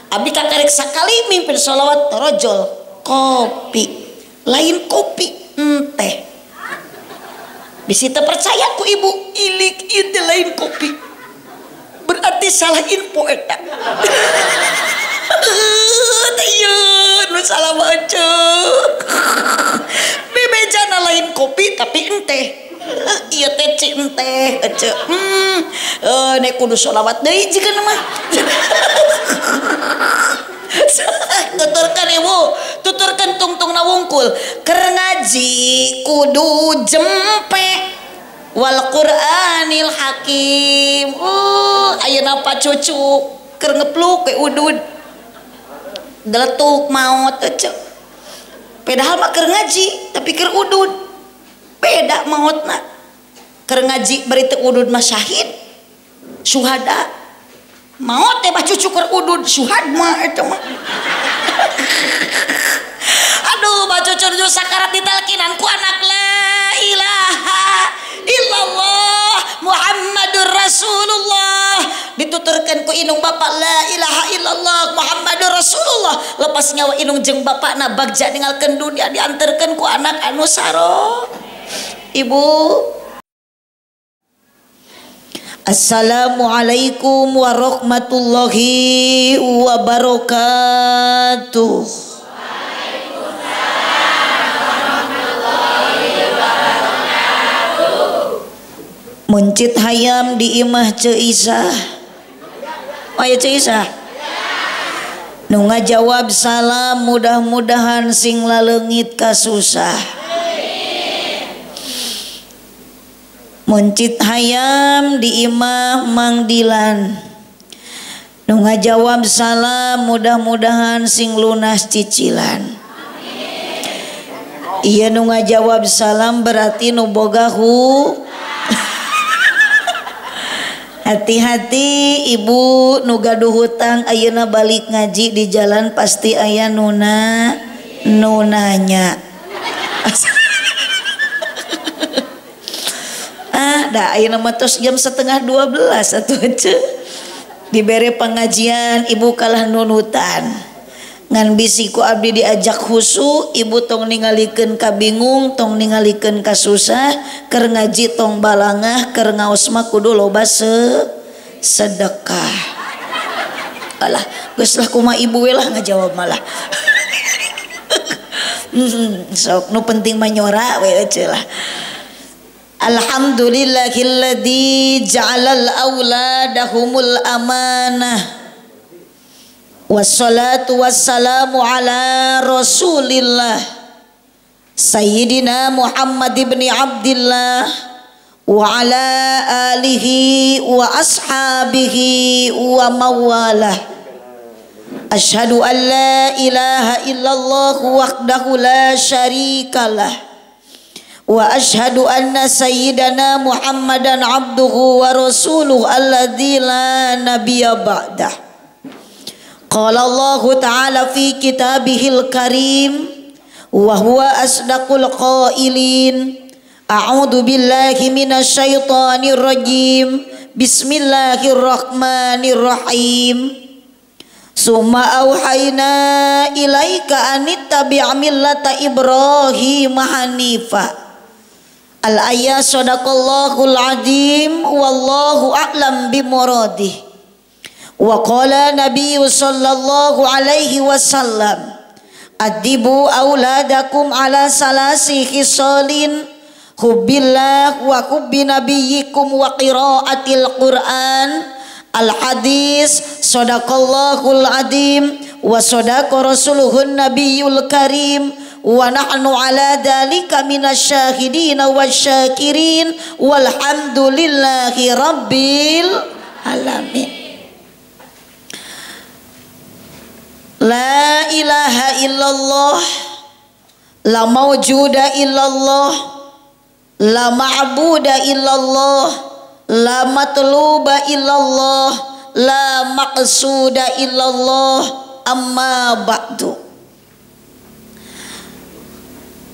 Abdi kakarek sakali mimpin sholawat torojol kopi. Lain kopi enteh. Bisi teu percaya ku ibu, ilik ieu teh lain kopi. Berarti salah info eta. Teh nu salah baca. Bebejana lain kopi tapi enteh. Ieu teh ci enteh ece. Nek kudu sholawat deui jigana mah. Tuturkan ibu, tuturkan tungtungna wungkul. Keur ngaji kudu jempe wal Qur'anil Hakim. Ayeuna pa cucu keur ngepluk we udud. Deletuk maot ece. Padahal mah keur ngaji tapi keur udud. Beda maotna. Keur ngaji bari teu udud mah syahid. Syuhada. Maot teh cucu keur udud syuhad mah eta mah. Aduh, baca cucu sakarat ditalkinan ku anak la ilaha illallah Muhammadur Rasulullah. Dituturkan ku inung bapak la ilaha illallah Muhammadur Rasulullah. Lepas nyawa inung jeung bapakna bagja ninggalkeun dunia dianterkeun ku anak anu saro. Ibu, Assalamualaikum warahmatullahi wabarakatuh. Waalaikumsalam warahmatullahi wabarakatuh. Mencit hayam di imah Ceu Isah. Aya Ceu Isah? Nu ngajawab salam mudah-mudahan sing laleungit kasusah. Mencit hayam di imah Mang Dilan. Nu ngajawab salam mudah-mudahan sing lunas cicilan. Iya nu ngajawab salam berarti nu boga hu. Hati-hati ibu nu gaduh hutang ayeuna balik ngaji di jalan pasti aya nuna nunanya. Ah, dah ayeuna mah tos jam 11:30 atuh ece. Dibere pengajian ibu kalah nunutan. Ngan bisi ku abdi diajak khusu, ibu tong ningalikeun ka bingung, tong ningalikeun ka susah, keur ngaji tong balangah, keur ngaos mah kudu loba sedekah. Alah, geus lah kumaha ibu we lah ngajawab malah. Sok nu penting mah nyora we ece lah. Alhamdulillahilladzi ja'alal auladahumul amanah. Wassalatu wassalamu ala rasulillah Sayyidina Muhammad ibn Abdillah wa ala alihi wa ashabihi wa mawalah. Ashhadu an la ilaha illallah wahdahu la syarikalah wa ashhadu anna sayyidana Muhammadan abduhu wa rasuluhu alladzi la nabiyya ba'dah. Qala Allah ta'ala fi kitabihil karim wa huwa asdaqul qailin. A'udzu billahi minasyaitonir rajim. Bismillahirrahmanirrahim. Summa auhayna ilaika anittabi' millata Ibrahim hanifa. Al-ayat sadaqallahul azim wallahu a'lam bimuradih. Wa qala nabiyyu sallallahu alaihi wasallam adibu auladakum ala salasi khisalin hubbillah wa hubbi nabiyyikum wa qiraatil Qur'an. Al hadis sadaqallahul azim wa sadaqa rasuluhun nabiyul karim wa nahnu ala dzalika minasyahidin wasyakirin walhamdulillahi rabbil alamin. La ilaha illallah, la mawjuda illallah, la ma'buda illallah, la matluba illallah, la maqsuda illallah, amma ba'du.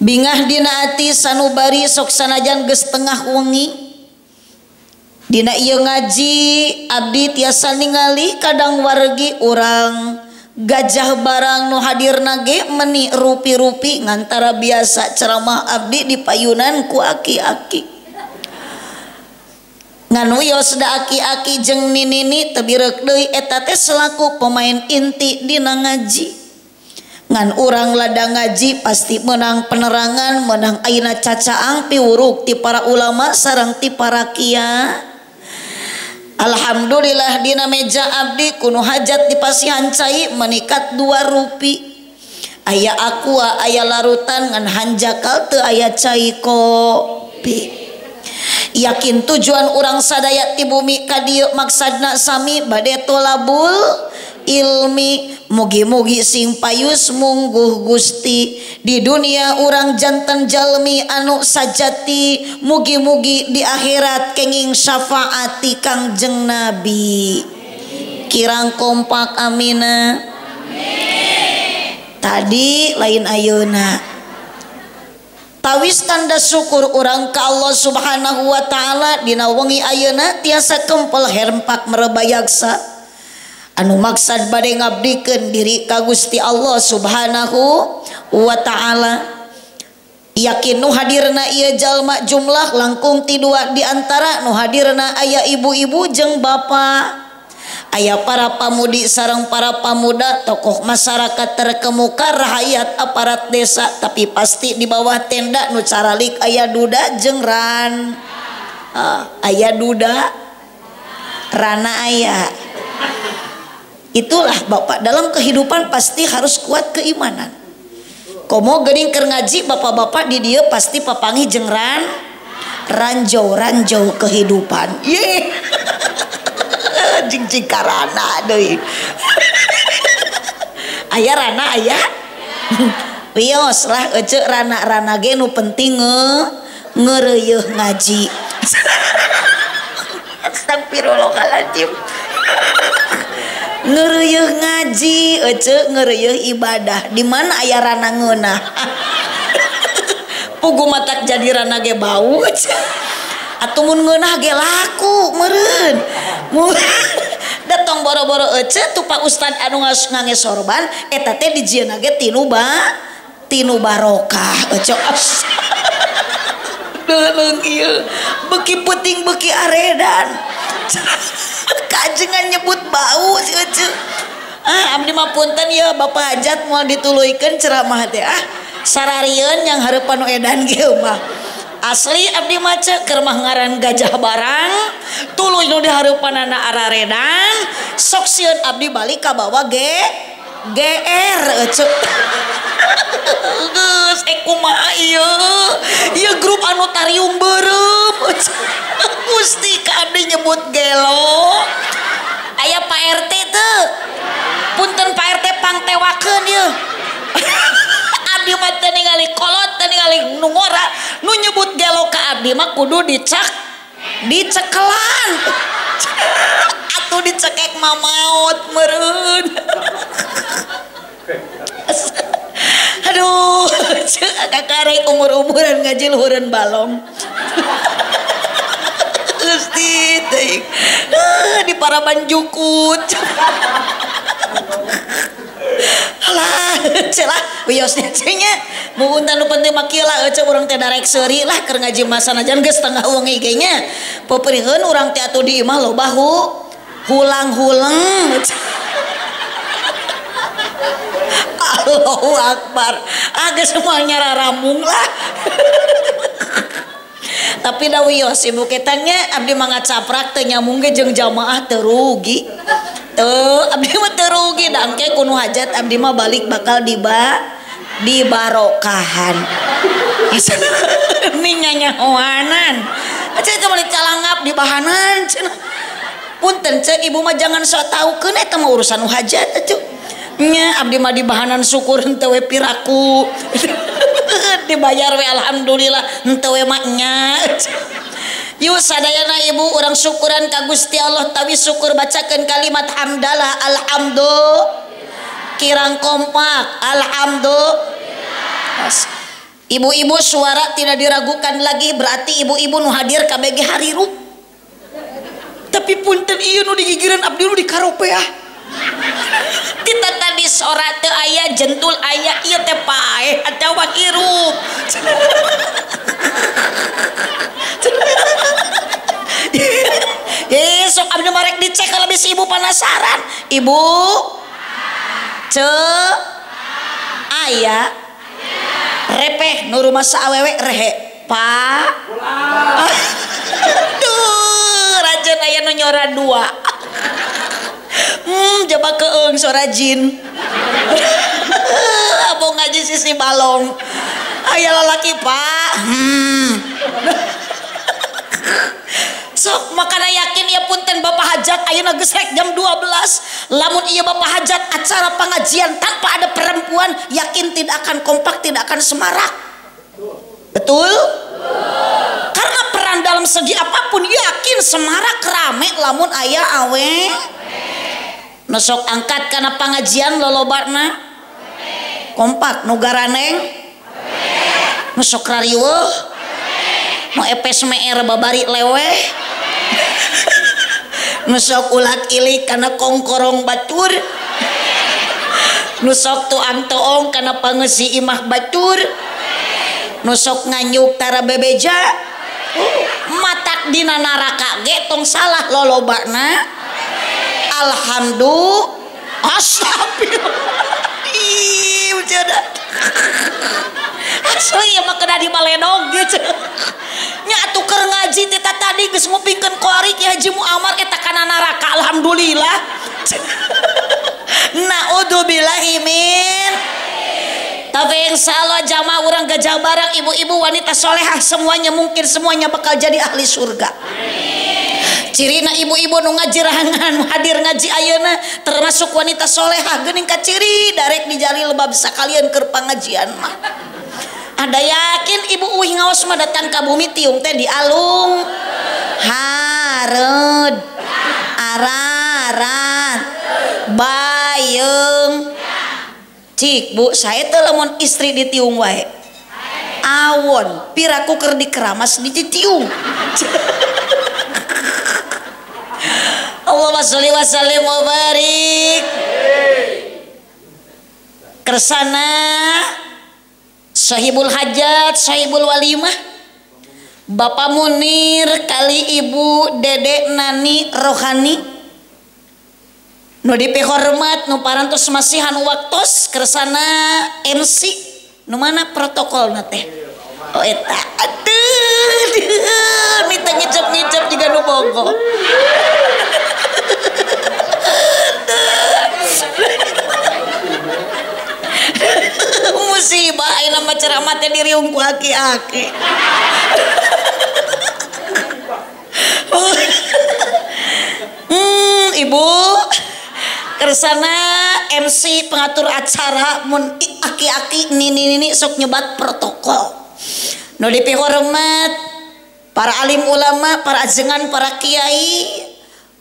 Bingah dina ati sanubari sok sanajan geus tengah wengi. Dina ieu ngaji abdi tiasa ningali kadang wargi urang Gajah barang nu hadirna ge meni rupi-rupi ngantara biasa ceramah abdi di payunan ku aki-aki. Ngan wios da aki-aki jeung ninini teu bireuk deui eta teh selaku pemain inti dina ngaji. Ngan urang lada ngaji pasti menang penerangan, menang ayeuna cacaang piwuruk ti para ulama sareng ti para kiai. Alhamdulillah dina meja abdi kuno hajat di pasihan cai menikat 2 rupi. Aya aqua aya larutan ngan hanjakal teu aya cai kopi. Yakin tujuan urang sadaya ti bumi ka dieu maksadna sami bade tolabul ilmi. Mugi-mugi sing payus mungguh Gusti di dunia urang jantan jalmi anu sajati, mugi-mugi di akhirat kenging syafaati Kangjeng Nabi. Kirang kompak amina. Tadi lain ayeuna. Tawis tanda syukur urang ka Allah Subhanahu wa taala dina wengi ayeuna tiasa kempel herempak merebayaksa anu maksad bade ngabdikeun diri ka Gusti Allah Subhanahu wa taala. Yakin nu hadirna ieu jalma jumlah langkung ti 2 di antara nu hadirna aya ibu-ibu jeung bapak, aya para pamudi sareng para pamuda, tokoh masyarakat terkemuka, rahayat aparat desa, tapi pasti di bawah tenda nu caralik aya duda jeung ran. Aya duda rana aya. Itulah bapak dalam kehidupan pasti harus kuat keimanan. Komo geuning keur ngaji bapak-bapak di dieu pasti papanggih jeung ran ranjau-ranjau kehidupan. Ye. Jing karana deui. Aya rana aya. Wios lah ece rana-rana ge nu penting ngeureuyeung ngaji. Astagfirullahaladzim. Ngeureuyeung ngaji ece ngeureuyeung ibadah. Di mana aya rana ngeunah? Pugu matak jadi rana ge bau ece. Atuh mun ngeunah ge laku meureun. Datang boro-boro ece tuh Pak Ustad anu ngange sorban eta teh dijieuna ge tinu barokah ece. Deuleuh ieu beuki peuting beuki aredan. Kajengan nyebut bau si ece. Ah abdi mah punten ya Bapak hajat moal dituluykeun ceramah teh ah. Sararieun yang hareupan nu edan ge mah. Asli abdi mah ceu keur mah ngaran gajah barang tuluy nu dihareupanana araredan sok sieun abdi balik ka bawa GR ece. Geus kumaha ieu? Ieu grup anu tariung beureum. Gusti ka abdi nyebut gelo. Aya Pak RT teu? Punten Pak RT pangtewakeun ieu. Abdi mah teu ningali kolot, teu ningali nu ngora, nu nyebut gelo ka abdi mah kudu dicekelan. Atuh dicekek mah maot meureun. Aduh, kakarek umur-umuran ngaji luhureun balong. Gusti teuing. Di paraban jukut. Alah, celah wiosnya nya. Muuntan nu penting mah kieu lah ece urang teh darek seuri lah keur ngaji mah sanajan geus tengah wengi ge nya. Peperiheun urang teh atuh di imah loba hulang-huleng. Allahu Akbar. Ah geus semuanya raramung lah. Tapi da wios ibu ketanya abdi mah ngacaprak teu nyambung ge jeung jamaah teu rugi. Teu abdi mah teu rugi da engke kuno hajat abdi mah balik bakal dibarokahan. Minyanyahoanan. Ceu teh meuli calangap di bahanan cenah. Punten ceu ibu mah jangan sok taukeun eta mah urusan nu hajat atuh. Nya abdi mah di bahanan syukur henteu we piraku. Dibayar we alhamdulillah henteu we mah nya. Yuk sadayana ibu urang syukuran ka Gusti Allah tawi syukur bacakeun kalimat hamdalah alhamdulillah. Kirang kompak alhamdulillah. Ibu-ibu suara tidak diragukan lagi berarti ibu-ibu nu hadir KBG harirup. Tapi punten ieu nu digigireun abdi nu dikaropeah. Kita tadi sora teu aya jentul aya ieu teh paeh atawa hirup. Sok abdi marek dicek kalau bisi ibu penasaran. Ibu ce aya repeh nu rumasa awewe rehe pa. Aduh, rajen aya nu nyora dua. Jaba keung sora jin. Abong ngaji sisi balong. Aya lalaki pak. Sok makana yakin ya punten Bapak Hajat ayeuna geus rek jam 12. Lamun ieu Bapak Hajat acara pengajian tanpa ada perempuan yakin tidak akan kompak, tidak akan semarak. Betul? Karena peran dalam segi apapun yakin semarak rame lamun aya awe. Nu sok angkat kana pengajian lolobana kompak, nu garaneng nu sok rariweuh nu epes meer babari leweh nu sok ulat ilik kana kongkorong batur nu sok tuang toong kana pangeusi imah batur nu sok nganyuk tara bebeja matak dina naraka ge tong salah lolobana. Alhamdulillah. Astagfirullah. Ih, asli ya mah kena di baledog gitu. Nya atuh keur ngaji teh tadi geus ngupingkeun qori Ki Haji Muammar eta kana neraka alhamdulillah. Naudzubillahi min. Tapi insyaallah jamaah urang gajah barang ibu-ibu wanita solehah semuanya mungkin semuanya bakal jadi ahli surga. Cirina ibu-ibu nu ngaji rahangan hadir ngaji ayeuna termasuk wanita solehah geuning kaciri darek dijali lebab sakalian keur pangajian mah. Ada yakin ibu uih ngaos mah datang ka bumi tiung teh dialung hareud ararat bayeung cik bu saya teh lamun istri ditiung wae awon piraku keur dikeramas ditiung. Allahumma sholli wa sallim wa barik. Kersana sahibul hajat, sahibul walimah Bapak Munir kali Ibu Dede Nani Rohani nu dipihormat nu parantos masihan waktos kersana MC nu mana protokolna teh oh eta aduh mita ngicep-ngicep juga nu bogo. Musibah ayeuna mah ceramah teh diriung ku aki-aki. Ibu kersana MC pengatur acara mun aki-aki nini-nini sok nyebat protokol. Nu dipihormat para alim ulama, para ajengan, para kiai,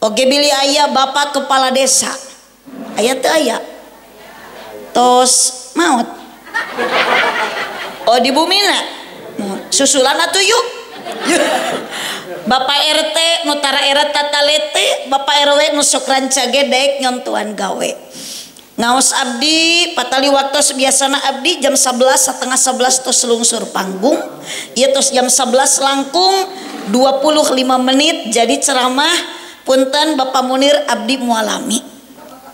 oge bilih aya bapak kepala desa. Aya teu aya? Tos maut. Oh di bumina. Susulan atuh yuk. Bapak RT nu tara era tatalete, Bapak RW nu sok rancage daek nyontuan gawe. Ngaos abdi patali waktos biasana abdi jam 11 setengah 11 tos lungsur panggung. Ieu tos jam 11 langkung 25 menit jadi ceramah punten Bapak Munir abdi mualami.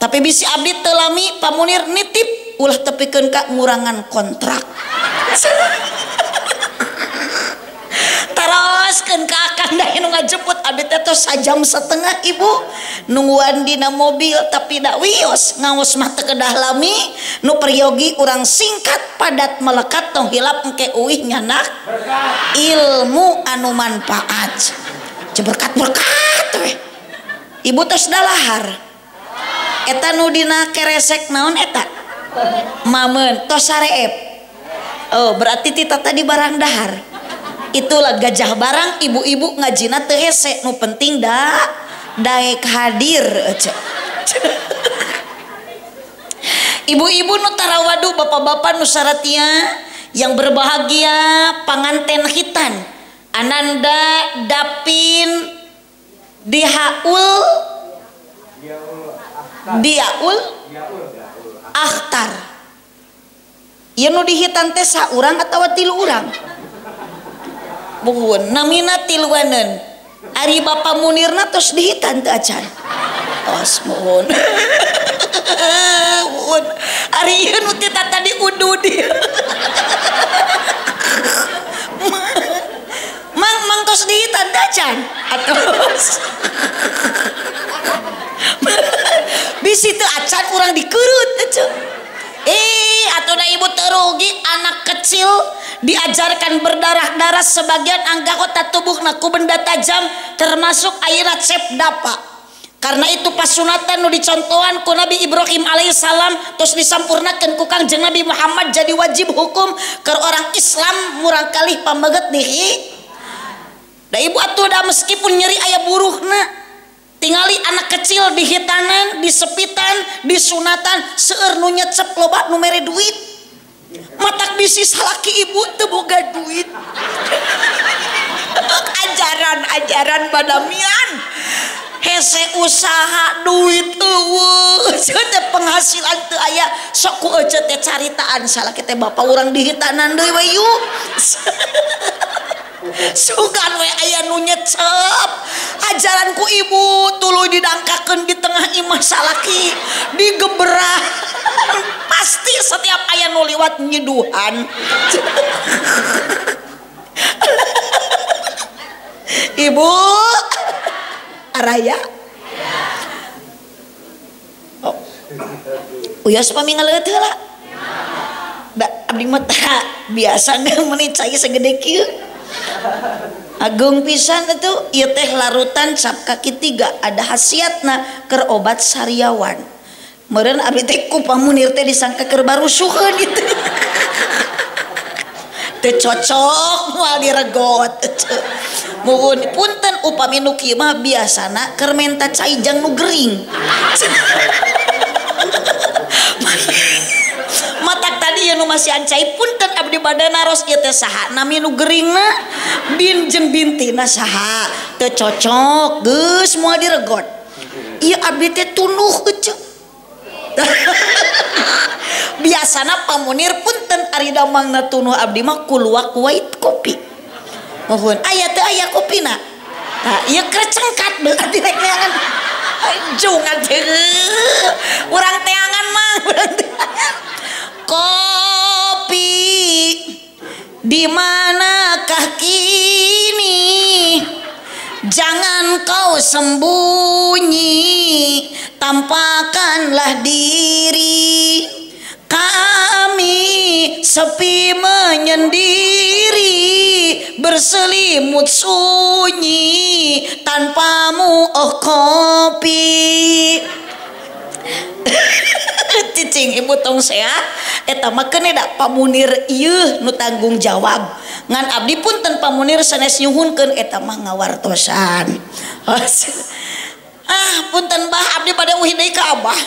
Tapi bisi abdi teu lami Pak Munir nitip ulah tepikeun ka ngurangan kontrak. Teroskeun ka akang da nu ngajemput abdi teh tos sajam setengah ibu nungguan dina mobil tapi da wios ngaos mah teu kedah lami nu peryogi urang singkat padat melekat tong hilap engke uih nyanak ilmu anu manfaat. Ceberkat-berkat we. Ibu tos dalahar. Eta nu dina keresek naon eta? Mamen tos sareep. Oh berarti tita tadi barang dahar. Itulah gajah barang ibu-ibu ngajina teu hese nu penting da daek hadir. Ibu-ibu nu tarawadu, bapak-bapak nu saratia yang berbahagia panganten khitan Ananda Dapin Dihaul Diaul Akhtar. Ieu nu dihitan teh saurang atawa tilu urang? Buhun namina tiluaneun. Ari Bapak Munirna tos dihitan teu acan? Tos muhun. Muhun. Ari ieu nu ti tadi udud. Mang mang tos dihitan teu acan? Atos. Bisi teu acan urang dikerut atuh. Atau da ibu terugi anak kecil diajarkan berdarah-darah sebagian anggota tubuhna ku benda tajam termasuk ayeuna cep dapa. Karena itu pasunatan nu dicontohan ku Nabi Ibrahim alaihissalam terus disampurnakeun ku Kangjeng Nabi Muhammad jadi wajib hukum keur orang Islam murang kalih pameget dihi. Da ibu atuh da meskipun nyeri aya buruhna tingali anak kecil dihitanan, disepitan, disunatan, seueur nu nyecep loba nu mere duit. Matak bisi salaki ibu teu boga duit. Ajaran-ajaran badamian. Hese usaha duit eueuh, teh penghasilan teu aya, sok ku ece teh caritaan salaki teh bapa urang dihitanan deui we yuk. Sugan we aya nu nyecep. Ajaran ku ibu tuluy didangkakeun di tengah imah salaki, digeberah. Pasti setiap aya nu liwat nyiduhan. Ibu araya. Oh. Uyos pami ngaleueut heula. Da abdi mah biasa meuni cai segede kieu. Agung pisan itu ieu teh larutan cap kaki tiga ada khasiatna keur obat sariawan. Meureun abdi teh ku pamunir teh disangka keur barusuheun gitu. Teu cocok moal diregot. Muhun punten upami nu kieu mah biasana keur menta cai jang nu gering. Matak tadi ieu nu masihan cai punten abdi bade naros ieu teh saha nami nu geringna bin jeung bintina saha teu cocok geus moal diregot. Ieu abdi teh tunuh eceu. Biasana pamunir punten ari damangna tunuh abdi mah kuluak white kopi. Mohon aya teu aya kopina. Tah ieu krecengkat berarti rek neangan. Jung atuh. Urang teangan mah, urang teangan. Kopi di manakah kini? Jangan kau sembunyi, tampakkanlah diri. Kami sepi menyendiri, berselimut sunyi tanpamu oh kopi. Cicing ibu tong sehat eta mah keun da pamunir ieu nu tanggung jawab. Ngan abdi pun ten pamunir sanes nyuhunkeun eta mah ngawartosan. Ah punten bah abdi pada uih deui ka abah.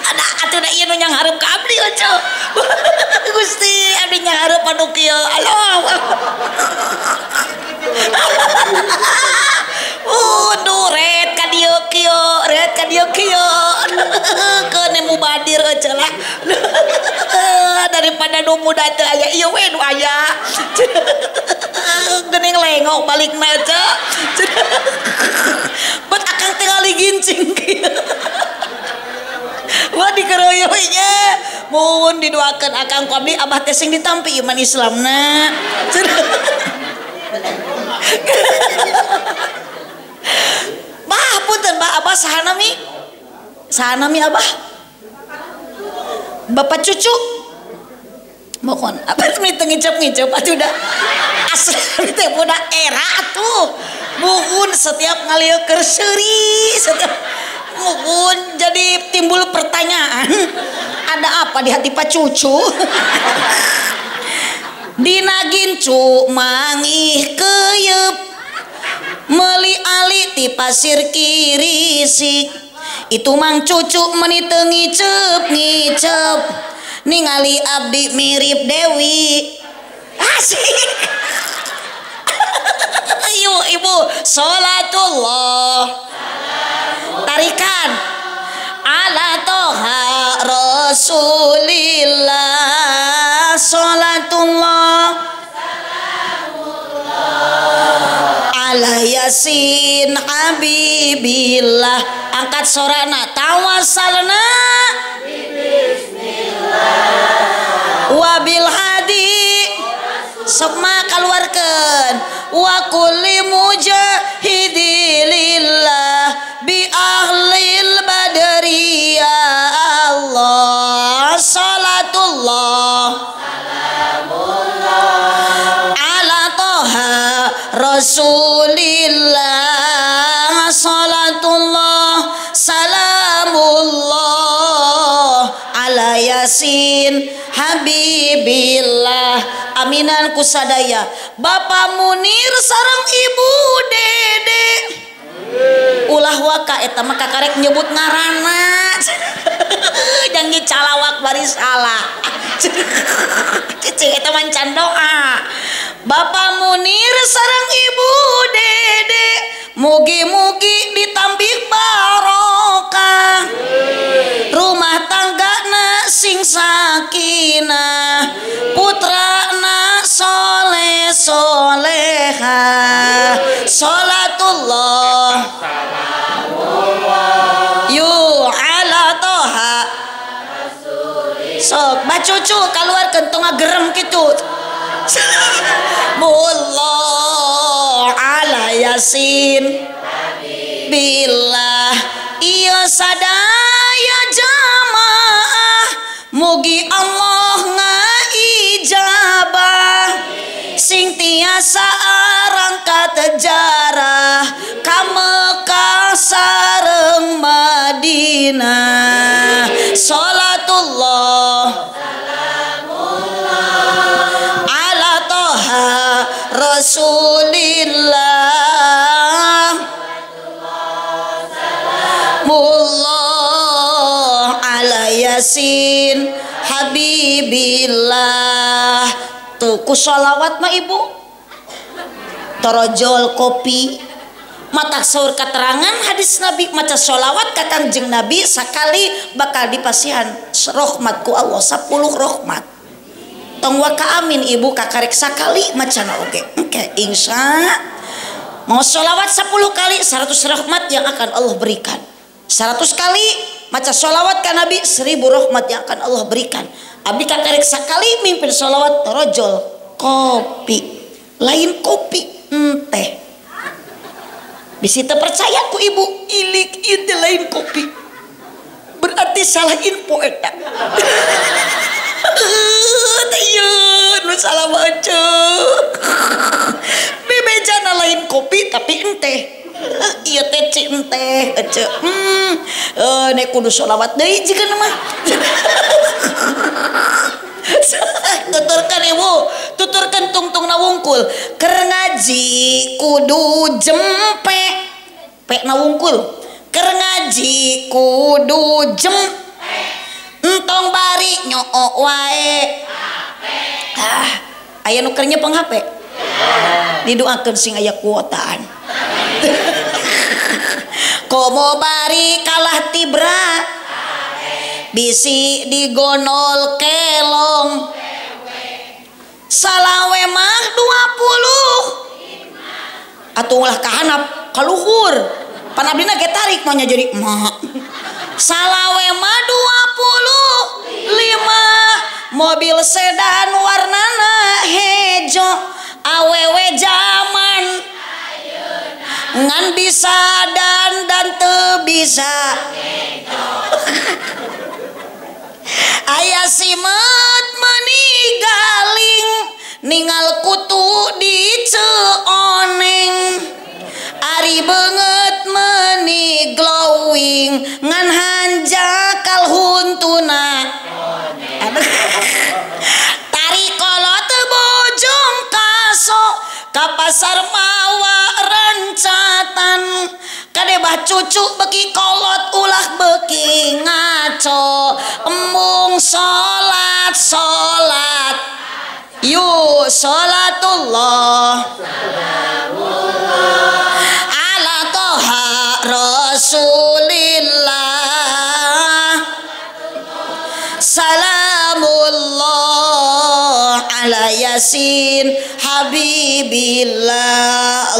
Ada atuh da ieu nu nyanghareup ka abdi eueuh. Gusti abdi nyanghareup anu kieu. Allah. Duh ret ka dieu kieu, ret ka dieu kieu. Keun mubadir eueuh lah. Daripada nu muda teu aya ieu we nu aya. Geuning lengok balikna eueuh. Bet akang tingali gincing kieu. Wah dikeroyo nya. Mun didoakeun akang ku abdi abah teh sing ditampi iman Islamna. Bah punten bah abah saha nami? Saha nami abah? Bapak cucu. Mohon abah teh teu ngicep-ngicep atuh da asli teh budak era atuh. Muhun setiap ngalieu keur seuri setiap muhun jadi timbul pertanyaan, ada apa di hati Pak Cucu? Dina gincu mangih keyep meli ali ti pasir kirisik itu mang cucu meni teu ngicep ngicep ningali abdi mirip Dewi asik. Ayo ibu salatullah tarikan ala Rasulillah salatullah ala Yasin Habibillah. Angkat sorana tawassalna bismillah wabil hadi sok mah kaluarkeun wa kulli mujahidi lillah bi ahlil badri ya Allah salatullah salamullah ala toha Rasulillah salatullah salamullah ala Yasin Habibillah. Aminan kusadaya Bapak Munir sareng Ibu Dede. Ulah waka eta mah kakarek nyebut ngaranna. Jangan calawak bari salah. Cicing eta mah can doa. Bapak Munir sareng Ibu Dede mugi-mugi ditambih barokah. Rumah tanggana sing sakinah, putrana soleh soleha. Salatullah salamullah yu ala toha. Sok bacucu kaluarkeun tong ngagerem kitu. Mullah ala Yasin billah. Iya sadaya jamaah mugi Allah ngaijabah sing tiasa arangkat jarah ka Mekah sareng Madinah. Salatullah salamullah ala toha Rasulillah mullah ala Yasin Habibillah. Tuh ku sholawat mah ibu torojol kopi matak saur keterangan hadis Nabi maca sholawat ka Kangjeng Nabi sakali bakal dipasihan rahmat ku Allah 10 rahmat. Tong waka amin ibu kakarek sakali macana oge. Oke, insya mau sholawat 10 kali 100 rahmat yang akan Allah berikan. 100 kali maca sholawat ka Nabi 1000 rahmat yang akan Allah berikan. Abdi kakarek sakali mimpin sholawat torojol kopi. Lain kopi enteh. Bisi teu percaya ku ibu ilik ieu teh lain kopi. Berarti salah info eta. Teu nu salah baca. Bebejana lain kopi tapi enteh. Ieu teh ci enteh ece. Nek kudu sholawat deui jigana mah. Tuturkan ibu, tuturkan tungtungna wungkul. Keur ngaji kudu jempe. Pe na wungkul. Keur ngaji kudu jem. Entong bari nyook wae. Ah, aya nu keur nyepeng HP. Didoakeun sing aya kuotaan. Komo bari kalah tibra. Bisi digonol kelong. Salawe mah 20. Atuh ulah kahanap kaluhur. Pan abdina ge tarik maunya jadi emak. Salawe mah 25. Mobil sedan warnana hejo. Awewe zaman ngan bisa dan teu bisa. Aya simet menigaling ningal kutu di ceoneng. Ari beungeut meni glowing ngan hanjakal huntuna. Tari kolot bojong kaso ka pasar mawa rencatan. Kadebah cucu beki kolot ulah beki ngaco. Embung salat salat yu salatullah salamullah ala toha Rasulillah. ala Yasin habibillah.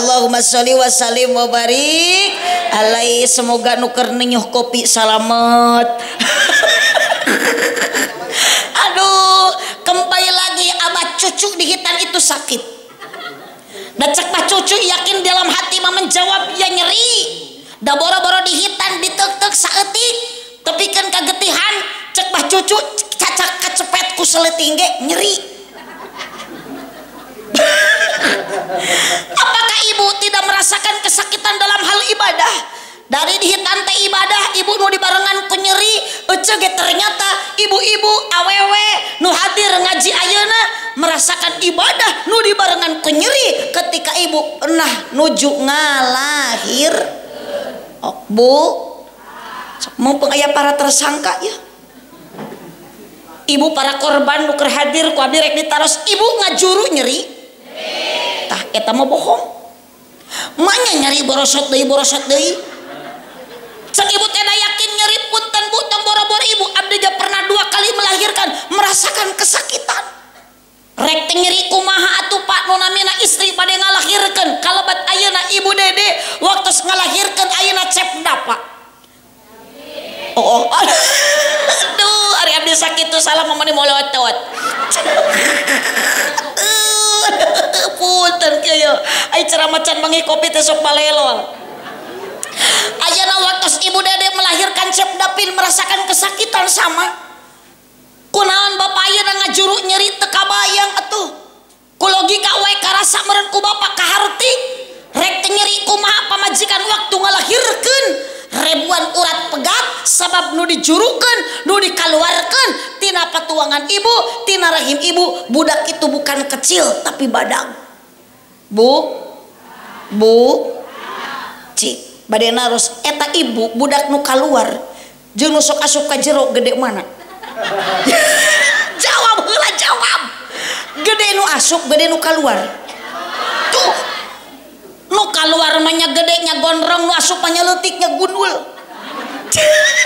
Allahumma sholli wa sallim wa barik alaihi. Semoga nu keur nenyuh kopi salamet. Aduh, kembali lagi abah cucu di hitan itu sakit. Dan cek bah cucu yakin dalam hati mah menjawab ya nyeri. Da boro-boro di hitan ditek-tek saeutik tapi kan kagetihan cek bah cucu cacak kacepet ku seleting ge nyeri. Apakah ibu tidak merasakan kesakitan dalam hal ibadah? Dari dihitan teh ibadah ibu nu dibarengan ku nyeri ece ge ternyata ibu-ibu awewe nu hadir ngaji ayeuna merasakan ibadah nu dibarengan ku nyeri ketika ibu pernah nuju ngalahir. Oh, bu, mumpung aya para tersangka ya. Ibu para korban nu keur hadir ku abdi rek ditaros ibu ngajuru nyeri. Tah eta mah bohong. Manya nyeri borosot deui borosot deui. Cek ibu teh yakin nyeri punten bu tong boro-boro ibu abdi ge pernah 2 kali melahirkan merasakan kesakitan. Rek teh nyeri kumaha atuh Pak nu namina istri bade ngalahirkeun kalebat ayeuna ibu Dede waktu ngalahirkeun ayeuna cepda Pak. Oh, oh. Aduh, ari abdi sakitu salah mah mani molotot. Punten kieu ai ceramah can mangi kopi teh sok balelol. Ayeuna waktu ibu Dede melahirkan Cep Dapin merasakan kesakitan sama. Kunaon bapak ayeuna ngajuru nyeri teu kabayang atuh. Ku logika wae karasa meureun ku bapak kaharti. Rek teh nyeri kumaha pamajikan waktu ngalahirkeun ribuan urat pegat sabab nu dijurukeun nu dikaluarkeun tina patuangan ibu tina rahim ibu. Budak itu bukan kecil tapi badag. Bu, bu, cik bade naros eta ibu budak nu kaluar jeung nu sok asup ka jero gede mana? Jawab heula jawab. Gede nu asup gede nu kaluar. Tuh nu kaluar mah nya gede nya gondrong nu asup mah nya leutik nya gundul.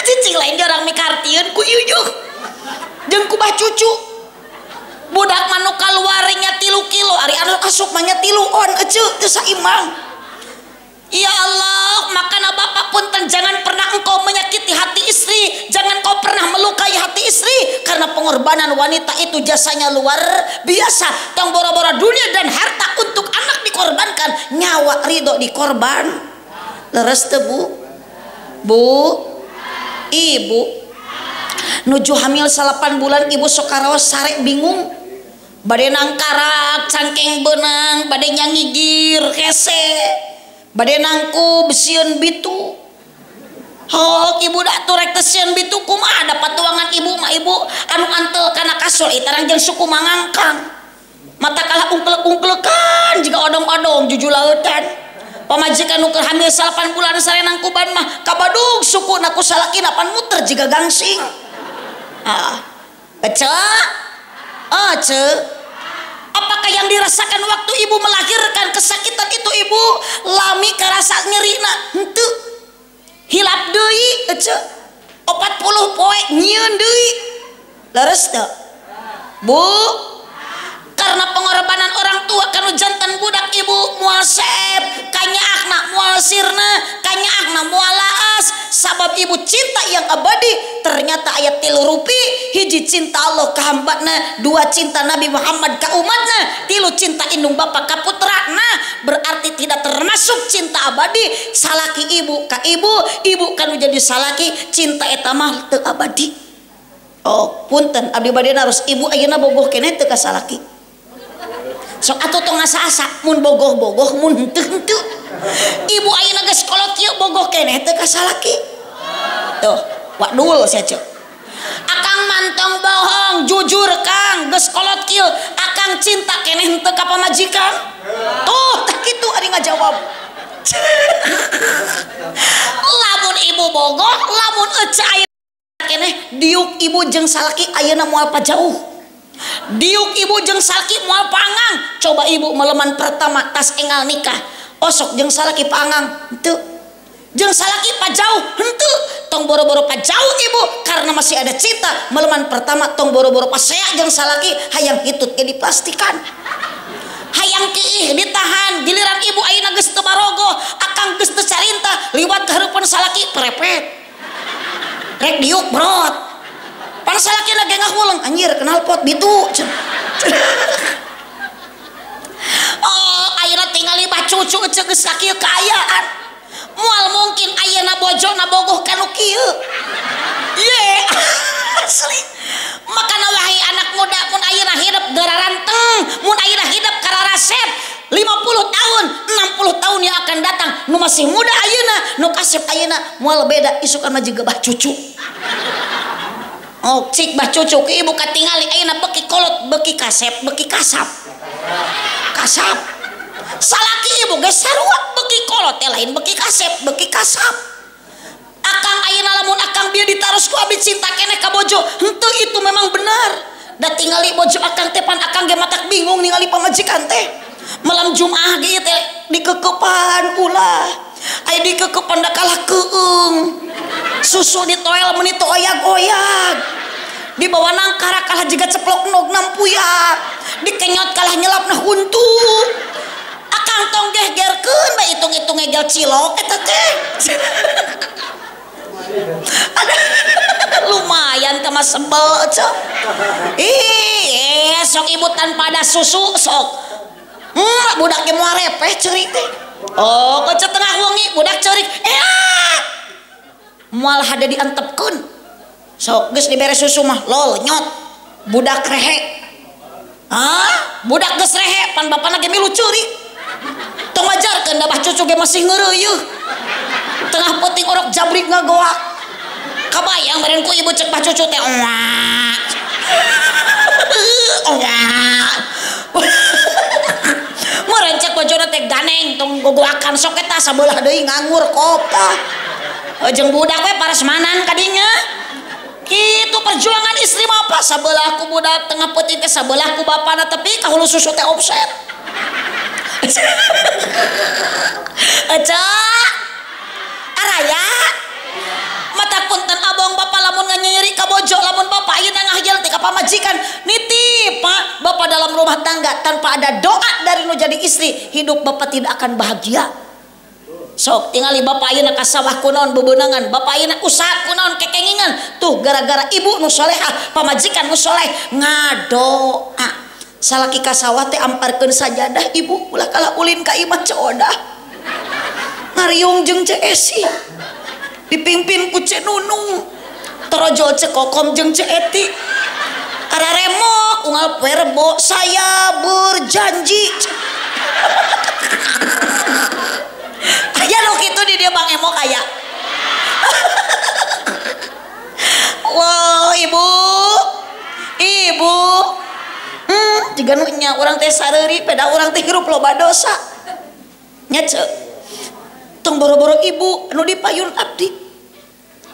Cicing lain orang mikartieun ku ieu jeung ku bah cucu. Budak mah nu kaluar nya 3 kilo ari anu asup mah nya 3 on eceu teu saimbang. Ya Allah, makana bapak punten jangan pernah engkau menyakiti hati istri, jangan kau pernah melukai hati istri karena pengorbanan wanita itu jasanya luar biasa. Tong boro-boro dunia dan harta untuk anak dikorbankan, nyawa ridho dikorban. Leres teu bu? Bu, ibu nuju hamil 8 bulan ibu sok karaos sarek bingung. Bade nangkarak cangkeng beunang, bade nyangigir hese. Bade nangkub sieun bitu. Hok ibu da atuh rek teh sieun bitu kumaha da patuangan ibu mah ibu anu antel kana kasur itarang jeung suku mangangkang. Mata kalah ungklek-ungklekan jiga odong-odong jujulautan. Pamajikan nu keur hamil 8 bulan sare nangkuban mah kabadug sukuna ku salakina pan muter jiga gangsing. Ah. Ece? Ece. Apakah yang dirasakan waktu ibu melahirkan kesakitan itu ibu lami karasa nyerina henteu hilap deui ece 40 poe nyieun deui leres teu bu? Karena pengorbanan orang tua kanu jantan budak ibu moal seep kanyaahna moal sirna kanyaahna moal laas sabab ibu cinta yang abadi. Ternyata ayat 3 rupi hiji cinta Allah ka hambana, 2 cinta Nabi Muhammad ka umatna, 3 cinta indung bapa ka putrana. Berarti tidak termasuk cinta abadi salaki ibu ka ibu, ibu kanu jadi salaki cinta eta mah teu abadi. Oh punten abdi bade naros ibu ayeuna bogoh keneh teu ka salaki. Sok atuh tong asa-asa mun bogoh-bogoh mun henteu-henteu. Ibu ayeuna geus kolot kieu bogoh keneh teu ka salaki. Tuh, wadul sia ceu. Akang mantong bohong, jujur Kang, geus kolot kieu, akang cinta keneh henteu ka pamajikan. Tuh, tah kitu ari ngajawab. Lamun ibu bogoh, lamun ece ayeuna keneh diuk ibu jeung salaki ayeuna moal pajauh. Diuk ibu jeung salaki moal pangang. Coba ibu meleman pertama tas engal nikah osok jeung salaki pangang henteu. Jeung salaki pajauh henteu, tong boro-boro pajauh ibu karena masih ada cinta. Meleman pertama tong boro-boro pasea jeung salaki hayang hitut ge diplastikan. Hayang kiih ditahan, giliran ibu ayeuna geus teu barogoh, akang geus teu carintah, liwat ka hareupeun salaki prepet. Rek diuk brot. Pan salaki lagi ngahuleng, anjir kenal pot bitu. Oh, ayeuna tingali bah cucu geus sakieu kaayaan. Moal mungkin ayeuna bojona bogoh kanu kieu. Ye, asli. Makana wahai anak muda mun ayeuna hidup gararanteng, mun ayeuna hidup kararasep 50 tahun, 60 tahun yang akan datang nu masih muda ayeuna, nu kasep ayeuna moal beda isukan mah jiga bah cucu. Oh, cik bah cucu ke ibu katingali ayeuna beki kolot, beki kasep, beki kasap. Kasap. Salaki ibu geus sarua beki kolot teh lain beki kasep, beki kasap. Akang ayeuna lamun akang bieu ditaros ku abdi cinta keneh ka bojo, henteu itu memang benar. Da tingali bojo akang teh pan akang ge matak bingung ningali pamajikan teh. Malam Jumaah ge teh dikekepan ulah. Aya dikekepan da kalah keung. Susu ditoel meuni teu oyag-oyag. Dibawa nangkara kalah jiga ceplok nog nampuyak. Dikenyot kalah nyelapna huntu. Akang tong gegerkeun bae hitung-hitung ngegel cilok eta teh. Lumayan teh mah sebel cok. Ih, sok ibu tanpa ada susu sok. Budak ge moal repeh ceurik teh. Oh, ke tengah wengi budak ceurik. Moal hade diantepkeun. Sok geus dibere susu mah lol nyot. Budak rehe. Hah? Budak geus rehe pan bapana ge milu ceurik. Tong wajarkeun da bah cucu ge masih ngeureuyeuh. Tengah peuting orok jabrik ngagoak. Kabayang baren ku ibu cek bah cucu teh oa. Oa. Meureun cek bojona teh ganeng tong gogoakan sok eta sabelah deui nganggur kop tah. Jeung budak we parasmanan kadinya. Kitu perjuangan istri mah apa sabelah ku budak tengah peuting teh sabelah ku bapana tapi ka hulu susu teh offset. Eca araya mata punten abong bapak lamun nganyeri ka bojo lamun bapak ayeuna ngahijel teh ka pamajikan nitip Pak bapak dalam rumah tangga tanpa ada doa dari nu jadi istri hidup bapak tidak akan bahagia. Sok tingali bapak ayeuna ka sawah kunaon bebeunangan bapak ayeuna usaha kunaon kekengingan tuh gara-gara ibu nu solehah pamajikan nu soleh ngadoa. Salaki ka sawah teh amparkeun sajadah ibu ulah kalah ulin ka imah Ceu Odah ngariung jeung Ceu Esi dipimpin ku Ceu Nunung torojol Ceu Kokom jeung Ceu Eti kararemok unggal poe Rebo saya berjanji. Aya nu kitu di dieu Bang Emok aya. Wow, ibu ibu jiga nu nya urang teh sareuri peda urang teh hirup loba dosa nya ceu. Tong boro-boro ibu nu dipayun abdi,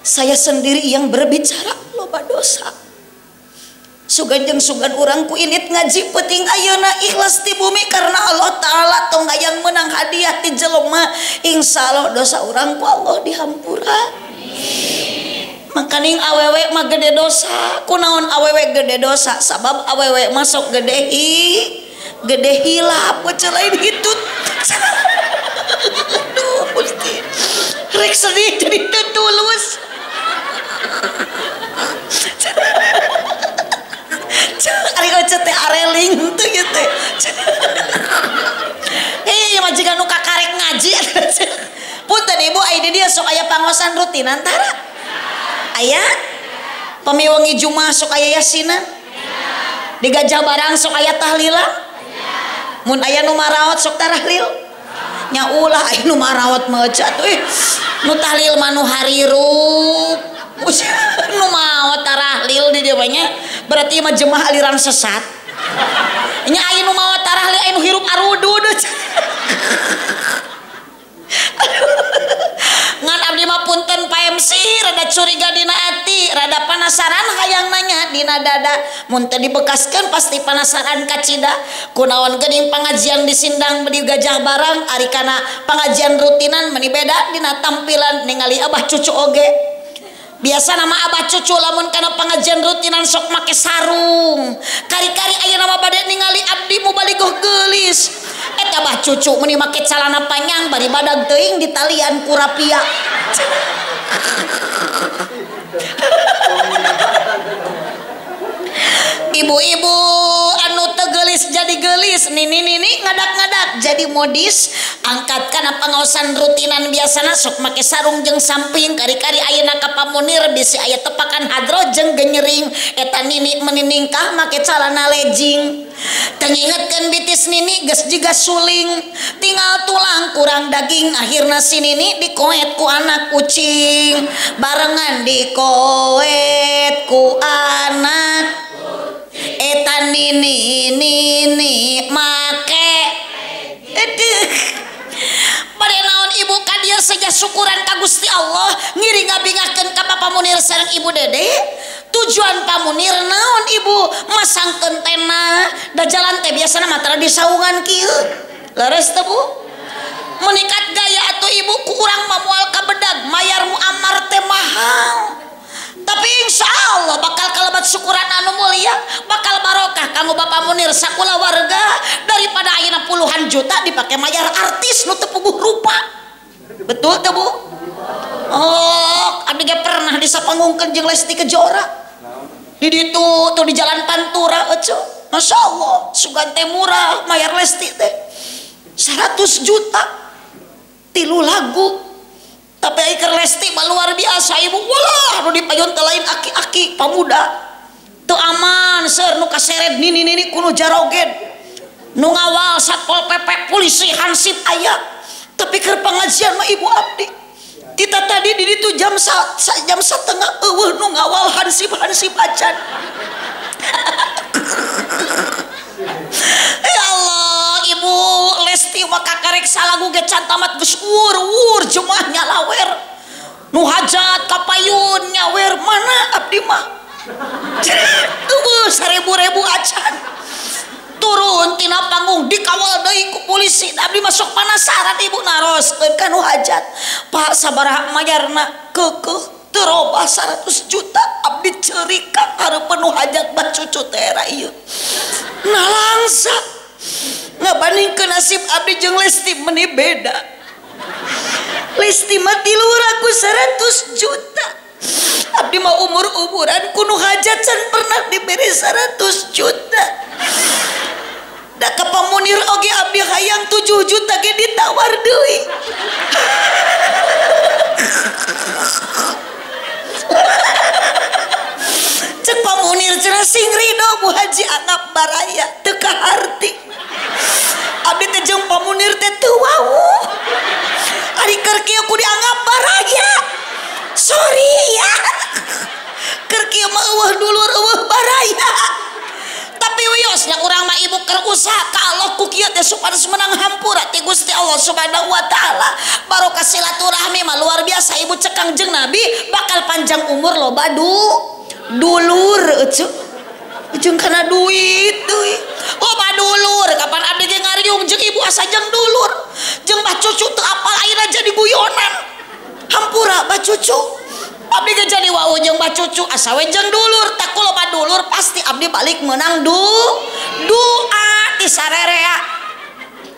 saya sendiri yang berbicara loba dosa. Sugan jeung sugan urang ku init ngaji peuting ayeuna ikhlas ti bumi karena Allah Ta'ala tong hayang meunang hadiah ti jelema, insyaallah dosa urang ku Allah dihampura. Makaning awewe mah gede dosa. Kunaon awewe gede dosa? Sabab awewe masuk gede gede hilap wae lain hitut. Aduh Gusti. Rek sedih jadi teu tulus. Ari euceut teh areling teu ieu teh. Hei majikan nu kakarek ngaji. Punten ibu ai di dieu sok aya pangosan rutinan tara. Aya pamiwengi Jumat sok aya yasinan, di gajah barang sok aya tahlilan, mun aya nu maraot sok tarahlil nya ulah aya nu maraot mah atuh nu tahlil mah nu harirup nu maot tarahlil di dieu nya berarti mah jemaah aliran sesat nya aya nu maot tarahlil aya nu hirup arudud. Ngan abdi mah punten Pak MC rada curiga dina ati, rada penasaran hayang nanya dina dada mun teu dibekaskeun pasti panasaran kacida kunaon geuning pangajian di Sindang di Gajah Barang ari kana pangajian rutinan meuni beda dina tampilan ningali abah cucu oge. Biasa nama abah cucu lamun kana pangajian rutinan sok make sarung. Kari-kari ayeuna mah bade ningali abdi mubaligoh geulis. Eta abah cucu meuni make calana panjang bari badag teuing ditalian ku rapia. Ibu-ibu anu teu geulis jadi geulis, nini-nini ngadak-ngadak jadi modis, angkat kana pangaosan rutinan biasana sok make sarung jeung samping, kari-kari ayeuna ka Pamunir bisi aya tepakan hadro jeung genyering, eta nini meniningkah make calana legging. Teu ngingetkeun bitis nini geus jiga suling, tinggal tulang kurang daging, akhirna si nini dikoet ku anak kucing, barengan dikoet ku anak. Eta nini nini make aduh pada naon ibu ka dieu saja syukuran ka Gusti Allah ngiring ngabingahkeun ka Bapak Munir sareng Ibu Dede. Tujuan Pak Munir naon ibu masangkeun tena da jalan teh biasana mah tara di saungan kieu leres teh bu menikat gaya atuh ibu ku urang mah moal ka bedag mayar muammar teh mahal. Tapi insya Allah bakal kalebat syukuran anu mulia, bakal barokah kanggo Bapak Munir sakula warga daripada ayeuna puluhan juta dipake mayar artis nu teu puguh rupa. Betul teu bu? Oh, abdi ge pernah disapangungkeun jeung Lesti Kejora. Di ditu tuh di Jalan Pantura eueuh. Masya Allah, sugan teh murah mayar Lesti teh. 100 juta tilu lagu. Tapi iker Lesti mah luar biasa ibu, walah nu dipayun teh lain aki-aki pamuda teu aman seur nu kaseret nini-nini kuno jarogen nu ngawal Satpol PP polisi hansip aya. Tapi keur pengajian mah ibu abdi kita tadi di ditu jam setengah eueuh nu ngawal hansip-hansip acan. Ya Allah ibu Lesti mah kakarek salagu ge can tamat geus wur-wur jemaah nyalawer nu hajat kapayun nyawer mana abdi mah eueuh seribu-ribu acan turun tina panggung dikawal deui ku polisi. Abdi masuk panasaran ibu naroskeun ka nu hajat, Pak sabaraha mayarna keukeuh teu robah 100 juta abdi ceurik ka hareupeun nu hajat bah cucu teh era ieu nalangsa ngabandingkeun nasib abdi jeung Lesti meni beda. Lesti mah tilu raku 100 juta, abdi mah umur-umuran kuno hajat can pernah diberi 100 juta. Da ka Pamunir oge abdi hayang 7 juta ge ditawar deui. Cek Pamunir cenah sing ridho Bu Haji anggap baraya teu kaharti. Abdi teh jeung Pamunir teh teu wawuh. Ari keur kieu ku dianggap baraya. Sorry ya. Keur kieu mah eueuh dulur eueuh baraya. Tapi wiosnya urang mah ibu keur usaha ka Allah ku kieu teh supados menang hampura ti Gusti Allah Subhanahu wa taala. Barokah silaturahmi mah luar biasa ibu cek Kangjeng Nabi bakal panjang umur loba dulur eueuh. Jeung kana duit deui. Loba dulur kapan abdi ge ngariung jeung ibu asa jeung dulur. Jeung bah cucu teu apal ayeuna jadi guyonan. Hampura bah cucu. Abdi ge jadi wau jeung bah cucu asa we jeung dulur. Tak ku loba dulur pasti abdi balik meunang doa ti sarerea.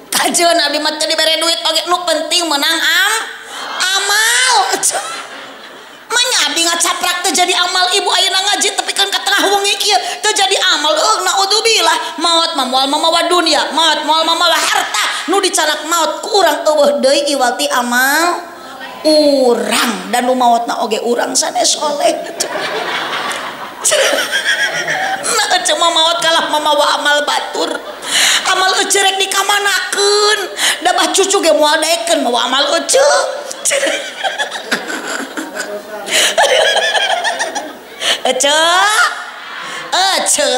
Kajeun abdi mah teu dibere duit oge nu penting meunang amal. Manya abdi ngacaprak teu jadi amal ibu ayeuna ngaji tapi kan ka tengah wengi kieu teu jadi amal. Naudzubillah maot mah moal mamawa dunia, maot moal mamawa harta nu dicanak maot ku urang eueuh deui iwal ti amal urang dan nu maotna oge urang sanes soleh. Nah eceu mah maot kalah mamawa amal batur. Amal eceu rek dikamanakeun da bah cucu ge moal daekeun mawa amal eceu. Ece, ece,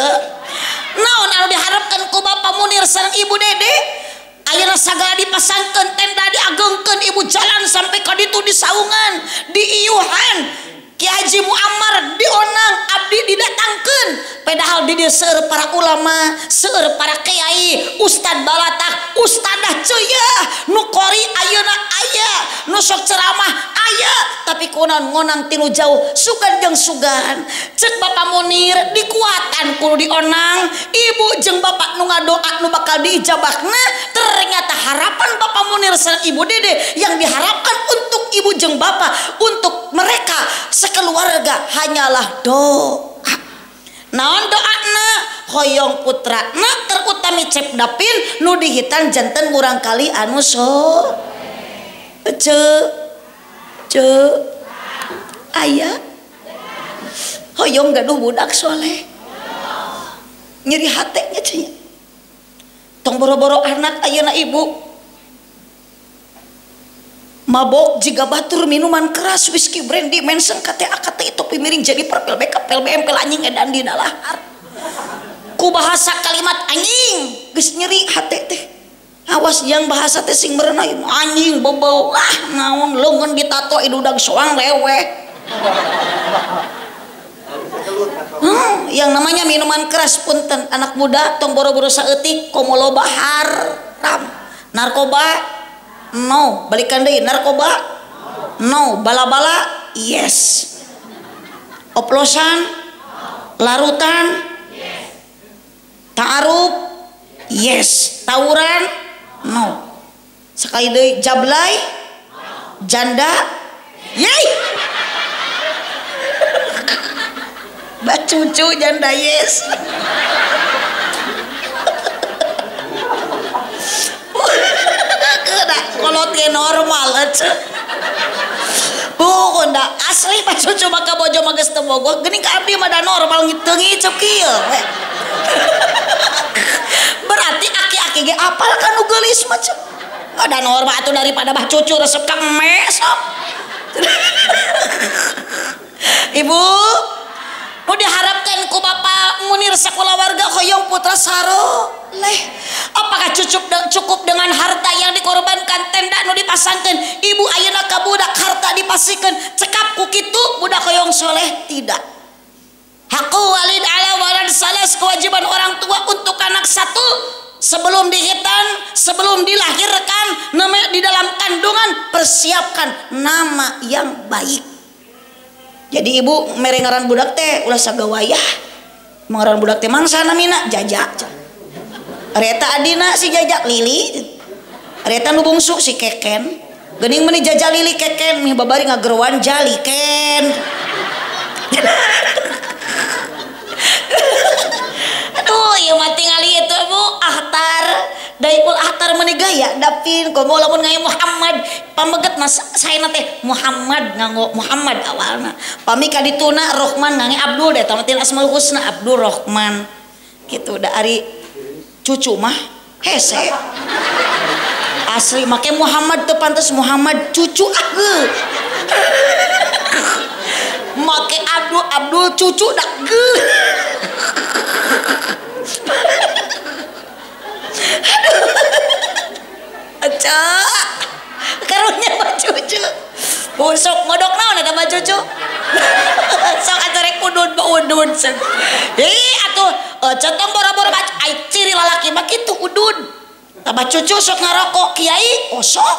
naon anu diharapkan ku Bapak Munir sareng Ibu Dede? Ayeuna sagala dipasangkeun tenda diagengkeun ibu jalan sampai ka ditu di saungan, di iuhan. Ki Haji Muammar dionang, abdi didatangkeun. Padahal di dieu seueur para ulama, seueur para kiai, ustad balatak, ustadah ceuyeah, nu qori ayeuna aya, nu sok ceramah aya, tapi kunaon ngonang tinu jauh sugan jeung sugan. Ceuk Bapak Munir dikuatan kudu dionang, ibu jeung bapak nu ngadoa nu bakal diijabahna. Ternyata harapan Bapak Munir sareng Ibu Dede yang diharapkan untuk ibu jeung bapak, untuk mereka sekeluarga hanyalah doa. Naon doana? Hoyong putrana terutami Cep Dapin nu dihitan janten murangkali anu so ce ce aya hoyong gaduh budak soleh, nyeri hatenya cenah. Tong boro-boro anak ayeuna ibu mabok jiga batur minuman keras whisky brandy mensen KTA KTI topi miring jadi perpel BK pel BM pel anjing edan dina lahar ku bahasa kalimat anjing geus nyeri hate teh. Awas yang bahasa teh sing merenah anjing bebau lah naon leungeun ditato idudag soang leweh. Yang namanya minuman keras punten anak muda tong boro-boro saeutik komo loba haram. Narkoba no, balikan deui narkoba no, bala-bala yes, oplosan larutan yes, ta'aruf yes, tawuran no, sekali deui jablay janda yey bacucu janda yes. Kolot ge normal aja. Bukan dah asli Pak Cucu maka bojo mah geus teu bogoh geuning ka abdi mah da normal teu ngiceup kieu we. Berarti aki-aki ge apal ka nu geulis mah ceu. Da normal atuh daripada Bah Cucu resep ka eme sok. Ibu, nu diharapkan ku Bapak Munir sakulawarga hoyong putra saroleh. Apakah cukup dengan harta yang dikorbankan, tenda nu dipasangkeun, ibu ayeuna ka budak harta dipasikeun, cekap ku kitu budak hoyong soleh? Tidak. Haqqu walid ala walad salas, kewajiban orang tua untuk anak satu sebelum dihitan, sebelum dilahirkan, nama di dalam kandungan persiapkan nama yang baik. Jadi ibu mere ngaran budak teh ulah sagawayah. Ngaran budak teh mangsa namina Jaja. Reta adina si Jaja Lili. Reta nu bungsu si Keken. Geuning meuni Jaja Lili Keken mih babari ngageroan Jaliken. Aduh, ieu mah tingali itu Bu Ahtar. Daikul Ahtar meuni gaya Dapin komo lamun ngaye Muhammad pameget mah saena teh Muhammad nganggo Muhammad awalna. Pami ka dituna Rohman ngange Abdul deh tamatil Asmaul Husna Abdul Rohman. Gitu da ari cucu mah hese. Asli make Muhammad teu pantes Muhammad cucu ah. Make Abdul Abdul cucu dak geuh. Aduh. Aca. Karunya mah cucu. Sok ngodok naon eta mah cucu? Sok atuh rek udud mah udud. Ih atuh centong boro-boro ai ciri lalaki mah kitu udud. Tambah cucu sok ngarokok kiai osok.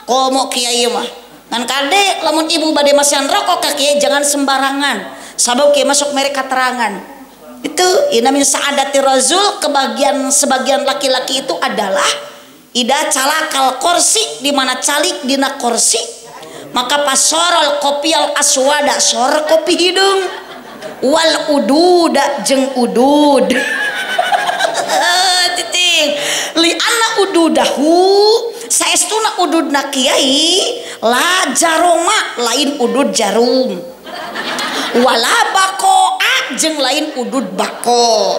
Komo kiai mah. Ngan kade lamun ibu bade masihan rokok ka kiai jangan sembarangan. Sabab kiai mah sok mere katerangan. Itu inamin sa'adati razul, kebahagiaan sebagian laki-laki itu adalah ida calakal korsi, di mana calik dina korsi, maka pasorol kopial aswada sor kopi hidung wal ududa jeung udud. Titik li anna ududahu saestuna ududna kiai la jaroma lain udud jarum wala bakoa jeung lain udud bako.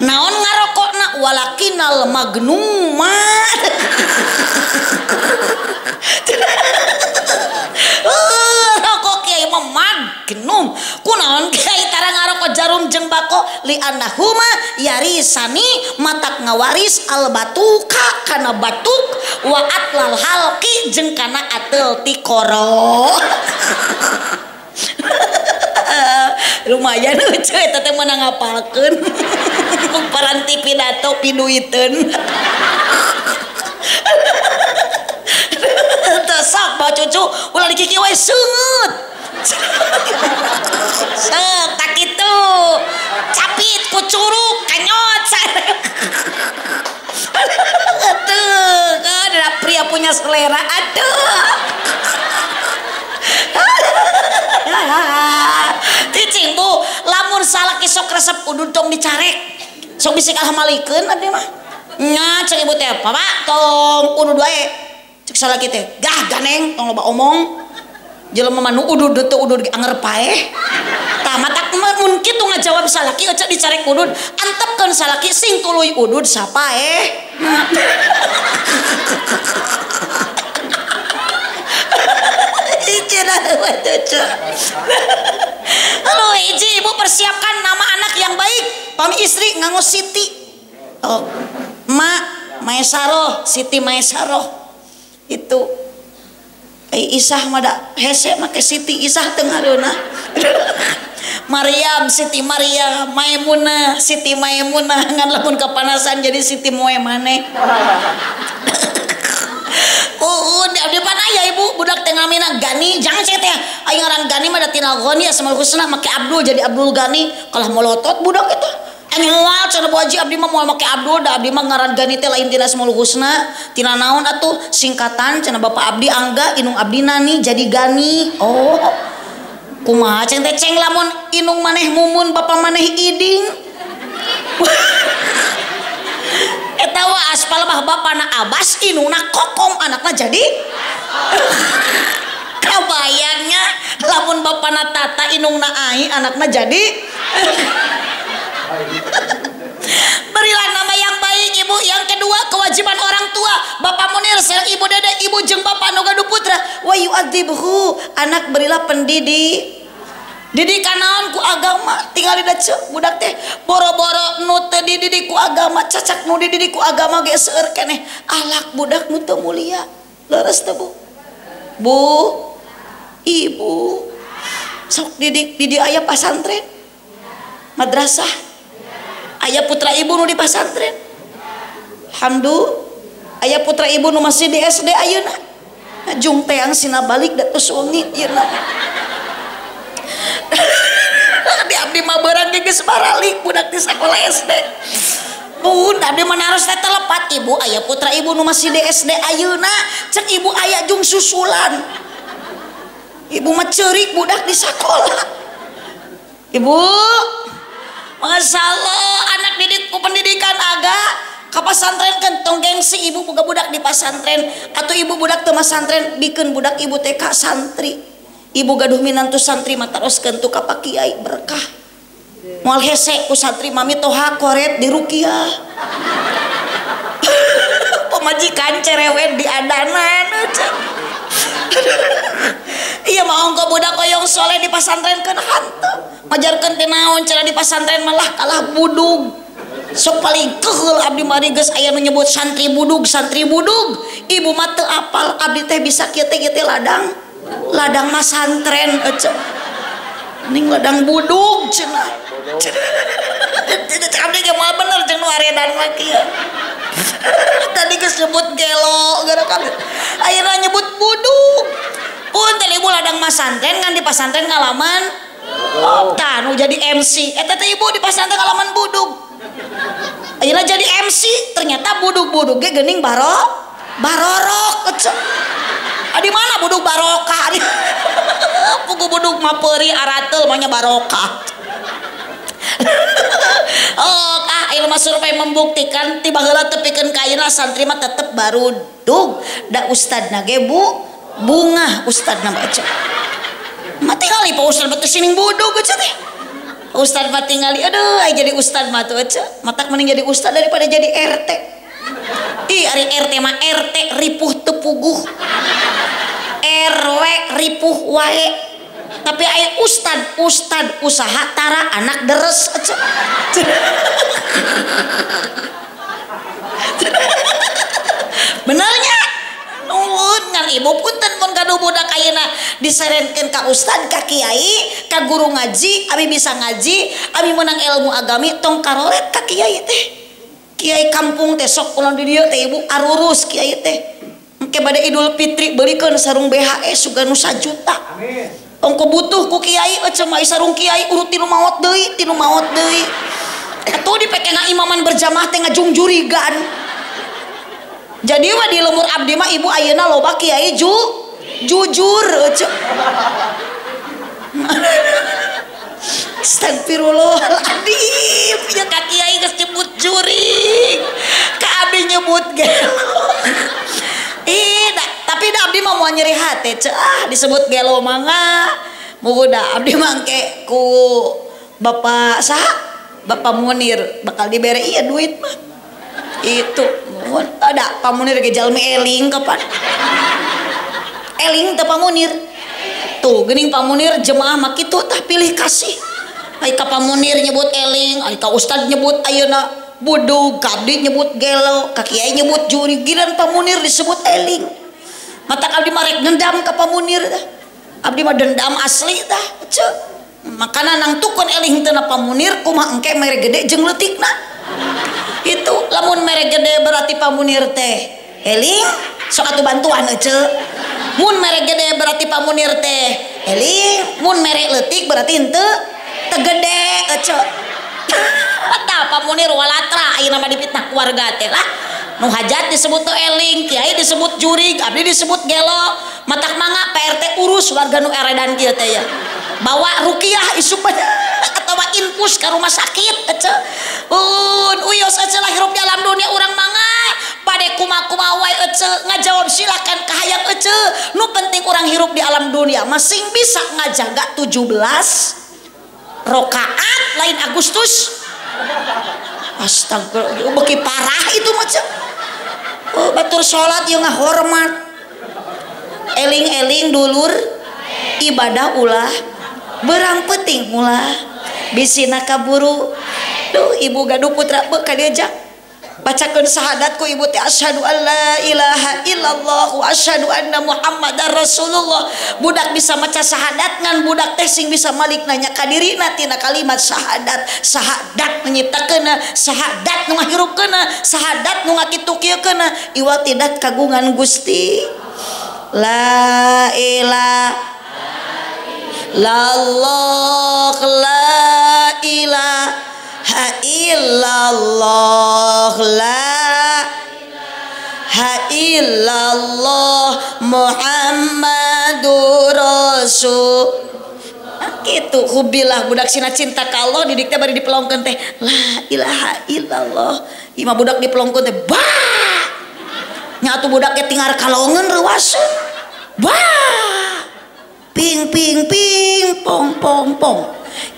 Naon ngarokokna walakinal magnuma. Rokok kiai mah magnum. Kunaon kiai tara ngarokok jarum jeung bako li annahuma yarisani matak ngawaris al batuka kana batuk wa atlal halqi jeung kana atel tikoro. Lumayan euceu eta teh meunang ngapalkeun. Paranti pidato piduiteun. Teu sok bawa cucu ulah dikiki wae seungeut. Sok tak kitu. Capit ku curug kanyot. Aduh, ada pria punya selera. Aduh. Cicing bu, lamun salaki sok resep udud tong dicarek. Sok bisi kalah malikeun abdi mah. Nya cek ibu teh, "Bapak tong udud wae." Cek salaki teh, "Gah ganeng tong loba omong." Jelema mah nu udud teu udud anger paeh. Tah matak mun kitu ngajawab salaki euceu dicarek udud, antepkeun salaki sing tuluy udud sapaeh. Halo hiji ibu persiapkan nama anak yang baik. Pami istri nganggo Siti. Oh, Ma Maesaroh, Siti Maesaroh. Itu Isah mah da hese make Siti Isah teu ngareunah. Maryam, Siti Maryam, Maimunah, Siti Maimunah ngan lamun kepanasan jadi Siti moe maneh. Di depan aya ibu budak teh ngamina Gani, jangan cek teh aya ngaran Gani mah da tina Gani Asmaul Husna make Abdul jadi Abdul Gani, kalah molotot budak eta. Anu moal cenah Bu Haji abdi mah moal make Abdul da abdi mah ngaran Gani teh lain tina Asmaul Husna, tina naon atuh singkatan cenah bapak abdi Angga inung abdi Nani jadi Gani. Oh. Kumaha ceng teh ceng lamun inung maneh Mumun bapak maneh Iding. Eta wa aspal mah bapana Abbas inungna Kokom anakna jadi kabayangnya lamun bapana Tata inungna Ai anakna jadi berilah nama yang baik ibu. Yang kedua kewajiban orang tua, Bapak Munir sareng Ibu Dede, ibu jeung bapak nu gaduh putra, wa yu'adzibhu, anak berilah pendidik. Didikan naon ku agama, tinggal di daceu budak teh boro-boro nu teu dididik ku agama, cacak nu dididik ku agama ge seueur keneh alak budak nu teu mulia. Leres teu Bu? Bu, ibu sok didik di dieu aya pasantren, madrasah, aya putra ibu nu di pasantren. Alhamdulillah, aya putra ibu nu masih di SD ayeuna. Jung teang sina balik da tos wengi yeuna. Di abdi mah beurang geus baralik budak di sakola SD. Bun, abdi mah naros teh telepat ibu aya putra ibu nu masih di SD ayeuna, cek ibu aya jung susulan. Ibu mah ceurik budak di sakola. Ibu, masyaallah anak didik ku pendidikan agak ka pasantren kan tong gengsi ibu boga budak di pasantren atau ibu budak teu masantren bikeun budak ibu teh ka santri. Ibu gaduh minantu santri mah taroskeun tu ka Pak Kiai berkah. Moal hese ku santri mami toha koret di ruqyah. Pemajikan cerewet di adanan. Iya mah ongko budak hoyong soleh di pasantren keun hantu. Majarkeun teh naon cenah di pasantren malah kalah budug. Sok paling keheul abdi mah geus aya nu nyebut santri budug, santri budug. Ibu mah teu apal abdi teh bisa kieu teh kieu teh ladang. Ladang masantren ece. Ning ladang budug cenah. Abdi ge moal bener jeung nu aredan mah kieu. Tadi geus nyebut gelo gara kali. Ayeuna nyebut budug. Punten ibu ladang masantren ngan di pasantren ngalaman. Oh, tah nu jadi MC. Eta teh ibu di pasantren ngalaman budug. Ayeuna jadi MC ternyata budug-budug ge geuning barorok ece. Di mana budug barokah? Pugu budug mah peuri arateul mah nya barokah. Oh, ah ilmu survei membuktikan tiba heula tepikeun ka ayeuna santri mah tetep barudug. Da ustadna ge Bu bungah ustadna mah ece. Mah tingali Pak Ustad mah teu sining budug ece teh. Ustad mah tingali aduh ai jadi ustad mah tuh ece. Matak mending jadi ustad daripada jadi RT. Ih ari RT mah RT ripuh teu puguh. RW ripuh wae. Tapi aya ustad, ustad usaha tara anak deres ece. Benernya? Nuhun ngan ibu punten mun gaduh budak ayeuna diserenkeun ka ustad, ka kiai, ka guru ngaji, abi bisa ngaji, abi menang ilmu agami tong karoret ka kiai teh. Kiai kampung teh sok ulah di dieu teh ibu arurus kiai teh. Engke bade Idul Fitri beulikeun sarung BHS sugan nu sajuta. Amin. Ongko butuh ku kiai eceu mah sarung kiai urut tinu maot deui, tinu maot deui. Atuh dipeke ngaimaman berjamaah teh ngajungjurigan. Jadi mah di lemur abdi mah ibu ayeuna loba kiai jujur eceu. Astagfirullahaladzim, ya ka kiai geus nyebut jurig, ka abdi nyebut gelo. Ih, tapi da abdi mah moal nyeri hate ceu, ah disebut gelo mangga. Muga da abdi mangke ku Bapak saha? Bapak Munir bakal dibere ieu duit mah. Itu mohon ada Pak Munir ge jalmi eling kapan? Eling teh Pak Munir. Tuh geuning Pak Munir jemaah mah kitu tah pilih kasih. Ai ka Pak Munir nyebut eling, ai ka ustad nyebut ayeuna budug, ka abdi nyebut gelo, ka kiai nyebut juri, giliran Pak Munir disebut eling. Matak abdi mah rek dendam ka Pak Munir tah. Abdi mah dendam asli tah, ceu. Makana nangtukeun eling teu na Pak Munir kumaha engke mere gede jeung leutikna. Itu lamun mere gede berarti Pak Munir teh eling, sok atuh bantuan eceu. Mun mere gede berarti Pak Munir teh eling, mun mere leutik berarti henteu teu gede eceu. Tah Pak Munir walatra ayeuna mah dipitnah keluarga teh lah. Nu hajat disebut teu eling, kiai disebut jurig, abdi disebut gelo. Matak mangga PRT urus warga nu eredan kieu teh ya. Bawa rukiah isup atawa infus ka rumah sakit eceu. Uyos eceu lah hirup di alam dunia urang mangga bade kuma-kuma wae eceu ngajawab silakan kahayang eceu. Nu penting urang hirup di alam dunia masing bisa ngajaga 17 rokaat lain Agustus. Astagfirullah, beuki parah itu mah ceu. Oh, batur salat ieu ngahormat. Eling-eling dulur ibadah ulah berang penting ulah bisina kaburu. Duh ibu gaduh putra beuh ka dieu jak. Bacakeun syahadat ku ibu teh asyhadu alla ilaha illallah wa asyhadu anna muhammadar rasulullah. Budak bisa maca syahadat ngan budak teh sing bisa malik nanya ka dirina tina kalimat syahadat. Syahadat nyiptakeunna, syahadat nu ngahirupkeunna, syahadat nu ngakitu-kieukeunna. Iwal tidak kagungan Gusti. La ilaha illallah, la ilaha illallah, la ilaha illallah Muhammadur Rasul. Kitu hubillah budak sina cinta ka Allah didik teh bari dipelongkeun teh la ilaha illallah. Ieu mah budak dipelongkeun teh bah. Nya atuh budak ge tingar kalongeun reuaseun. Bah. Ping ping ping pong pong pong.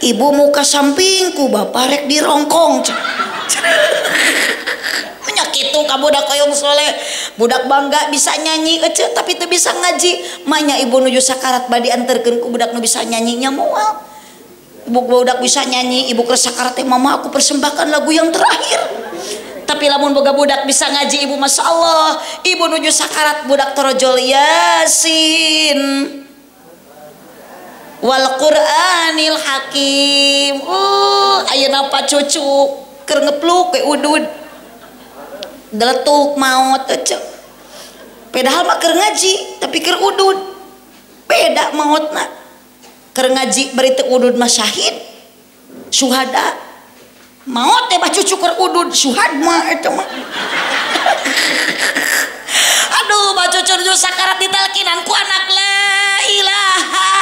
Ibu muka sampingku bapak rek dirongkong. Menyakitu ka budak hoyong soleh. Budak bangga bisa nyanyi eceu tapi teu bisa ngaji. Manya ibu nuju sakarat bade anterkeun ku budak nu bisa nyanyinya moal. Ibu budak bisa nyanyi, ibu keur sakarat teh mama aku persembahkan lagu yang terakhir. Tapi lamun boga budak bisa ngaji ibu masya Allah, ibu nuju sakarat budak torojol Yasin wal Qur'anil Hakim. Ayeuna pa cucu keur ngepluk we udud. Geletuk maot eceu. Padahal mah keur ngaji tapi keur udud. Beda maotna. Keur ngaji bari teu udud mah syahid. Syuhada. Maot teh bah cucu keur udud syuhad mah eta mah. Aduh bah cucu nuju sakarat ditalkinan ku anak la ilaha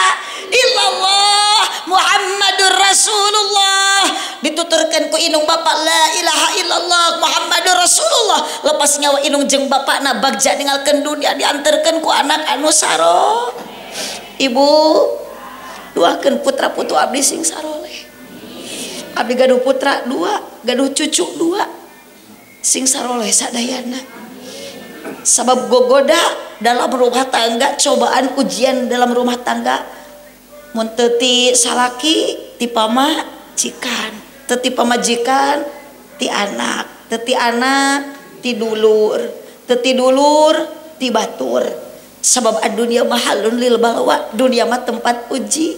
illallah Muhammadur Rasulullah. Dituturkan ku inung bapak la ilaha illallah Muhammadur Rasulullah. Lepas nyawa inung jeung bapakna bagja ninggalkeun dunia dianterkeun ku anak anu saro. Ibu doakeun putra putu abdi sing saroleh. Abdi gaduh putra dua, gaduh cucu dua, sing saroleh sadayana. Sabab gogoda dalam rumah tangga, cobaan ujian dalam rumah tangga. Mun teu ti salaki ti pamajikan, teu ti pamajikan ti anak, teu ti anak ti dulur, teu ti dulur ti batur. Sabab dunia mahalun lil balwa, dunia mah tempat uji,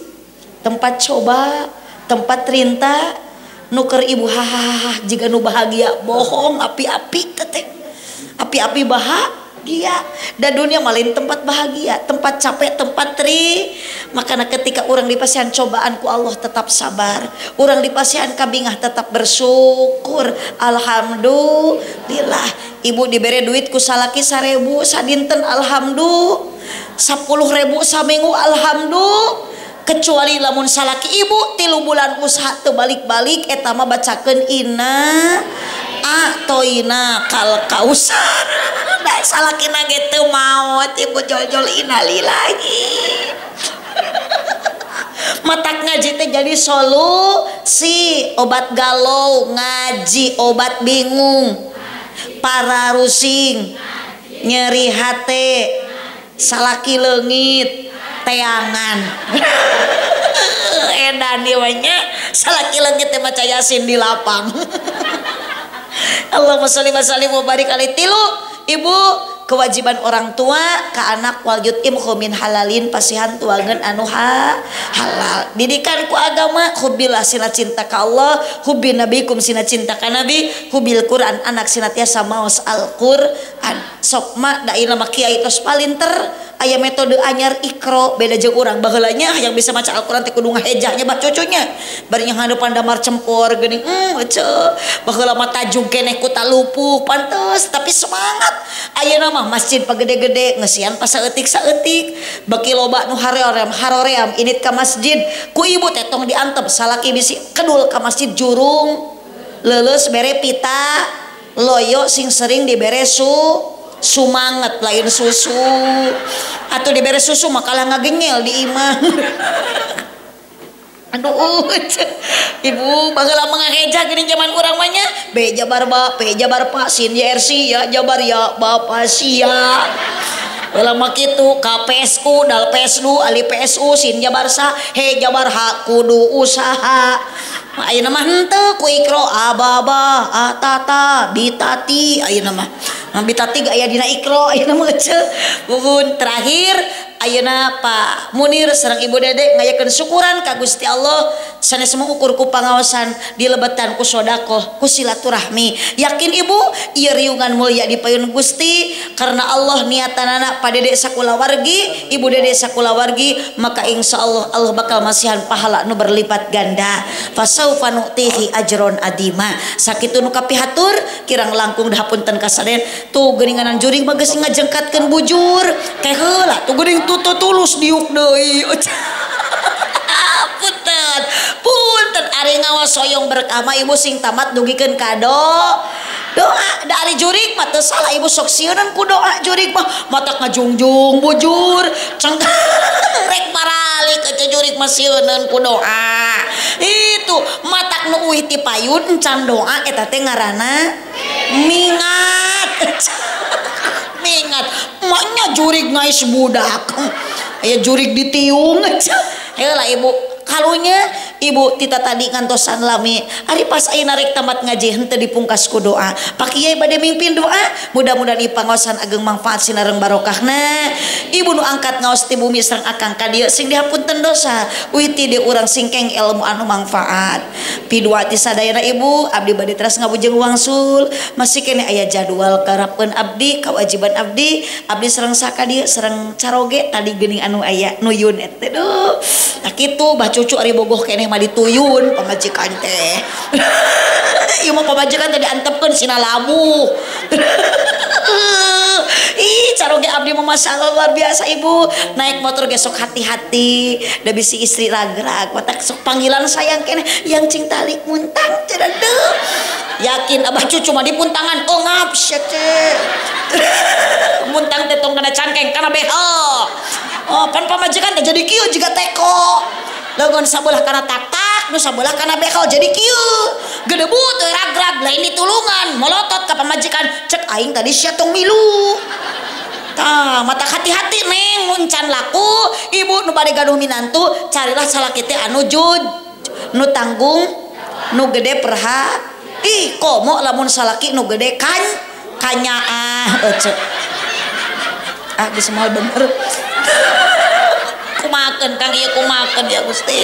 tempat coba, tempat rinta. Nuker ibu hahaha jika nu bahagia bohong api-api teteh. Api-api bahagia. Dan dunia malin tempat bahagia, tempat capek, tempat tri. Makanya ketika orang dipasihan cobaan ku Allah tetap sabar, orang dipasihan kabingah tetap bersyukur. Alhamdulillah. Ibu diberi duit ku salaki 1000 sadinten alhamdulillah, 10.000 saminggu alhamdulillah. Kecuali lamun salaki ibu 3 bulan usaha teu balik-balik eta mah bacakeun inna atoina kal kausar. Da salakina ge teu maot ibu jol-jol innalillahi. Matak ngaji teh jadi solusi, obat galau ngaji, obat bingung, para rusing, nyeri hate, salaki leungit, teangan. Edan ieu nya salaki leungit teh maca Yasin di lapang. Allahumma sholli wa sallim wa barik alaihi. Tilu ibu kewajiban orang tua ke anak wal yutim min halalin pasihan tuangan anu halal. Didikan ku agama hubillah sina cinta ka Allah, hubi nabikum sina cinta ka nabi, hubil Quran anak sina tiasa maos Al-Qur'an. Sok ma da ieu mah kiai tos palinter aya metode anyar ikro beda jeung urang baheulanya yang bisa maca Al-Qur'an teh kudu ngahejahnya bah cucunya bari ngahadepan damar cempor geuning ece baheula mah tajug keneh ku talupuh pantes tapi semangat. Ayeuna mah masjid pagede-gede ngesian pas saeutik-saeutik beki loba nu haroream haroream init ka masjid ku ibu teh tong diantep salaki bisi kedul ka masjid jurung leuleus bere pita loyo sing sering dibere sumanget lain susu atau dibere susu makalah ngagenyel di imah. Aduh ibu baheula mah ngaheja geuning zaman urang mah nya B jabar ba P jabar pa sin Y R C ya jabar ya bapa sia. Baheula mah kitu K P S U dal P S U ali P S U sin jabar sa he jabar ha kudu usaha. Ayeuna mah henteu ku ikro ababa atata bitati ayeuna mah bitati ge aya dina ikro ayeuna mah ece. Buhun terakhir ayeuna Pak Munir sareng Ibu Dede ngayakeun syukuran ka Gusti Allah sanes mengukur ku pangaosan dilebetan ku sodakoh ku silaturahmi. Yakin ibu ieu riungan mulia di payun Gusti karena Allah niatanana Pak Dede sakulawargi Ibu Dede sakulawargi maka insyaallah Allah bakal masihan pahala nu berlipat ganda. Fasaufa nu'tihi ajron adima. Sakitu nu kapihatur kirang langkung dahapunten kasaden tuh geuninganan juring mah geus ngajengkatkeun bujur teh heula tuh geuning tuh tulus diuk deui. Punten punten ari ngawas soyong berkah mah ibu sing tamat dugikeun ka doa. Da ari jurig mah teu salah ibu sok sieunan ku doa jurig mah matak ngajungjung bujur ceng rek maralik ke jurig mah sieunan ku doa. Itu matak nu uih ti payun encan doa eta teh ngaranna mingat. Mingat maknya jurig ngais budak aya jurig ditiung. Heula ibu kalunya ibu tita tadi ngantosan lami ari pas ayeuna rek tamat ngaji henteu dipungkas ku doa. Pak Kiai bade mimpin doa mudah-mudahan ieu pangaosan ageng manfaat sinareng barokahna. Ibu nu angkat ngaos ti bumi sareng akang ka dieu sing dihapunten dosa uih ti dieu urang singkeng ilmu anu manfaat. Pidua ti sadayana ibu abdi bade teras ngabujeng wangsul masih keneh aya jadwal karapkeun abdi kewajiban abdi abdi sareng saka dieu sareng caroge tadi geuning anu aya nuyun eta teh duh. Nah kitu bah cucu ari bogoh keneh mah dituyun pamajikan teh. Ieu mah pamajikan teh diantepkeun sina labuh. Ih caroge abdi mah masalah luar biasa ibu. Naik motor ge sok hati-hati da bisi istri ragrag watak sok panggilan sayang keneh yang cing talik muntang cenah deuh. Yakin abah cucu mah dipuntangan ongap sia teh. Muntang teh tong kana cangkeng kana behel. Oh pan pamajikan teh jadi kieu jiga teko. Leungeun sabelah kana tak-tak nu sabelah kana behel jadi kieu. Gedebut ragrag lain ditulungan molotot ka pamajikan cek aing tadi sia tong milu. Tah mata hati-hati neng mun can laku ibu nu bade gaduh minantu carilah salaki teh anu jud nu tanggung nu gede perha ih komo lamun salaki nu gede kan kanyaah ece. Ah geus moal bener. Kumakeun Kang ieu kumakeun ya Gusti.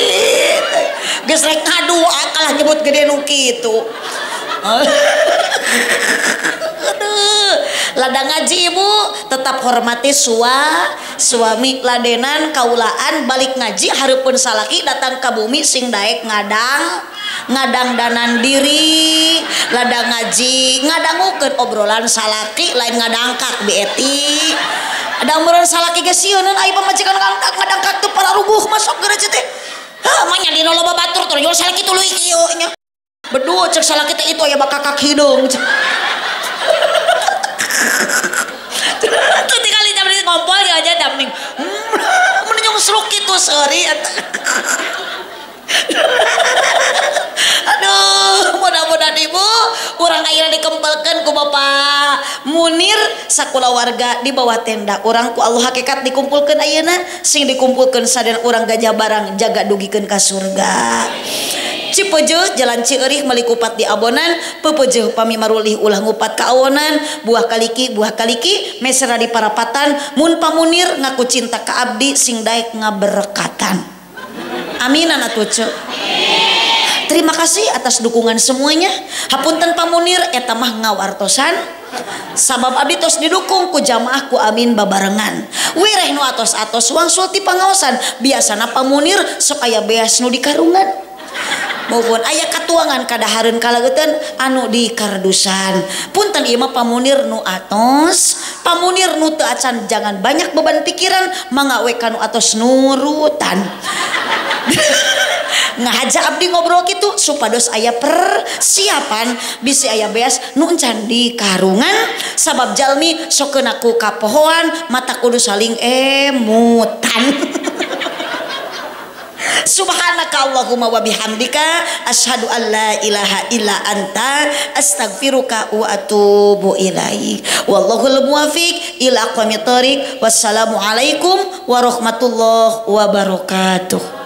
Geus rek ngadoa kalah nyebut gede nu kitu. Aduh, ladang ngaji ibu tetap hormati suami ladenan kaulaan balik ngaji hareupeun salaki datang ka bumi sing daek ngadang danan diri ladang ngaji ngadangukeun obrolan salaki lain ngadangkak bieti ada meureun salaki ge sieuneun ai pamajikan ngadangkak teu pararuguh masuk geura teh. Hah mah nya dina loba batur tur yo salaki tuluy kieu nya. Bedu cek salaki teh itu aya bakakak hidung. Tuh tinggal jam ngompol ya aja damning. Mun nyungsruk kitu seuri. Aduh, mudah-mudahan ibu urang ayeuna dikempelkeun ku Bapak Munir sakulawarga di bawah tenda. Urang ku Allah hakikat dikumpulkeun ayeuna sing dikumpulkeun sadayana urang gajah barang jaga dugikeun ka surga. Cipeujeuh jalan Cieurih meuli kupat di abonan, peupeujeuh pami marulih ulah ngupat ka awonan, buah kaliki mesra di parapatan, mun pamunir ngaku cinta ka abdi sing daek ngaberkatan. Aminan atuh ceu. Terima kasih atas dukungan semuanya. Hapunten pamunir eta mah ngawartosan. Sabab abdi tos didukung ku jamaah ku amin babarengan. Wireh nu atos-atos wangsul ti pangaosan, biasana pamunir sok aya beas nu di karungan. Maupun aya katuangan kadahareun kaleuteun anu di kardusan. Punten ieu mah pamunir nu atos, pamunir nu teu acan jangan banyak beban pikiran, mangga we kanu atos nurutan. Ngahaja abdi ngobrol kitu supados aya persiapan bisi aya beas nu encan di karungan sabab jalmi sok keuna ku kapohoan mata kudu saling emutan. Subhanaka Allahumma wa bihamdika asyhadu an la ilaha illa anta astaghfiruka wa atubu ilaik. Wallahul muwafiq ila aqwamit thoriq. Wassalamualaikum warahmatullahi wabarakatuh.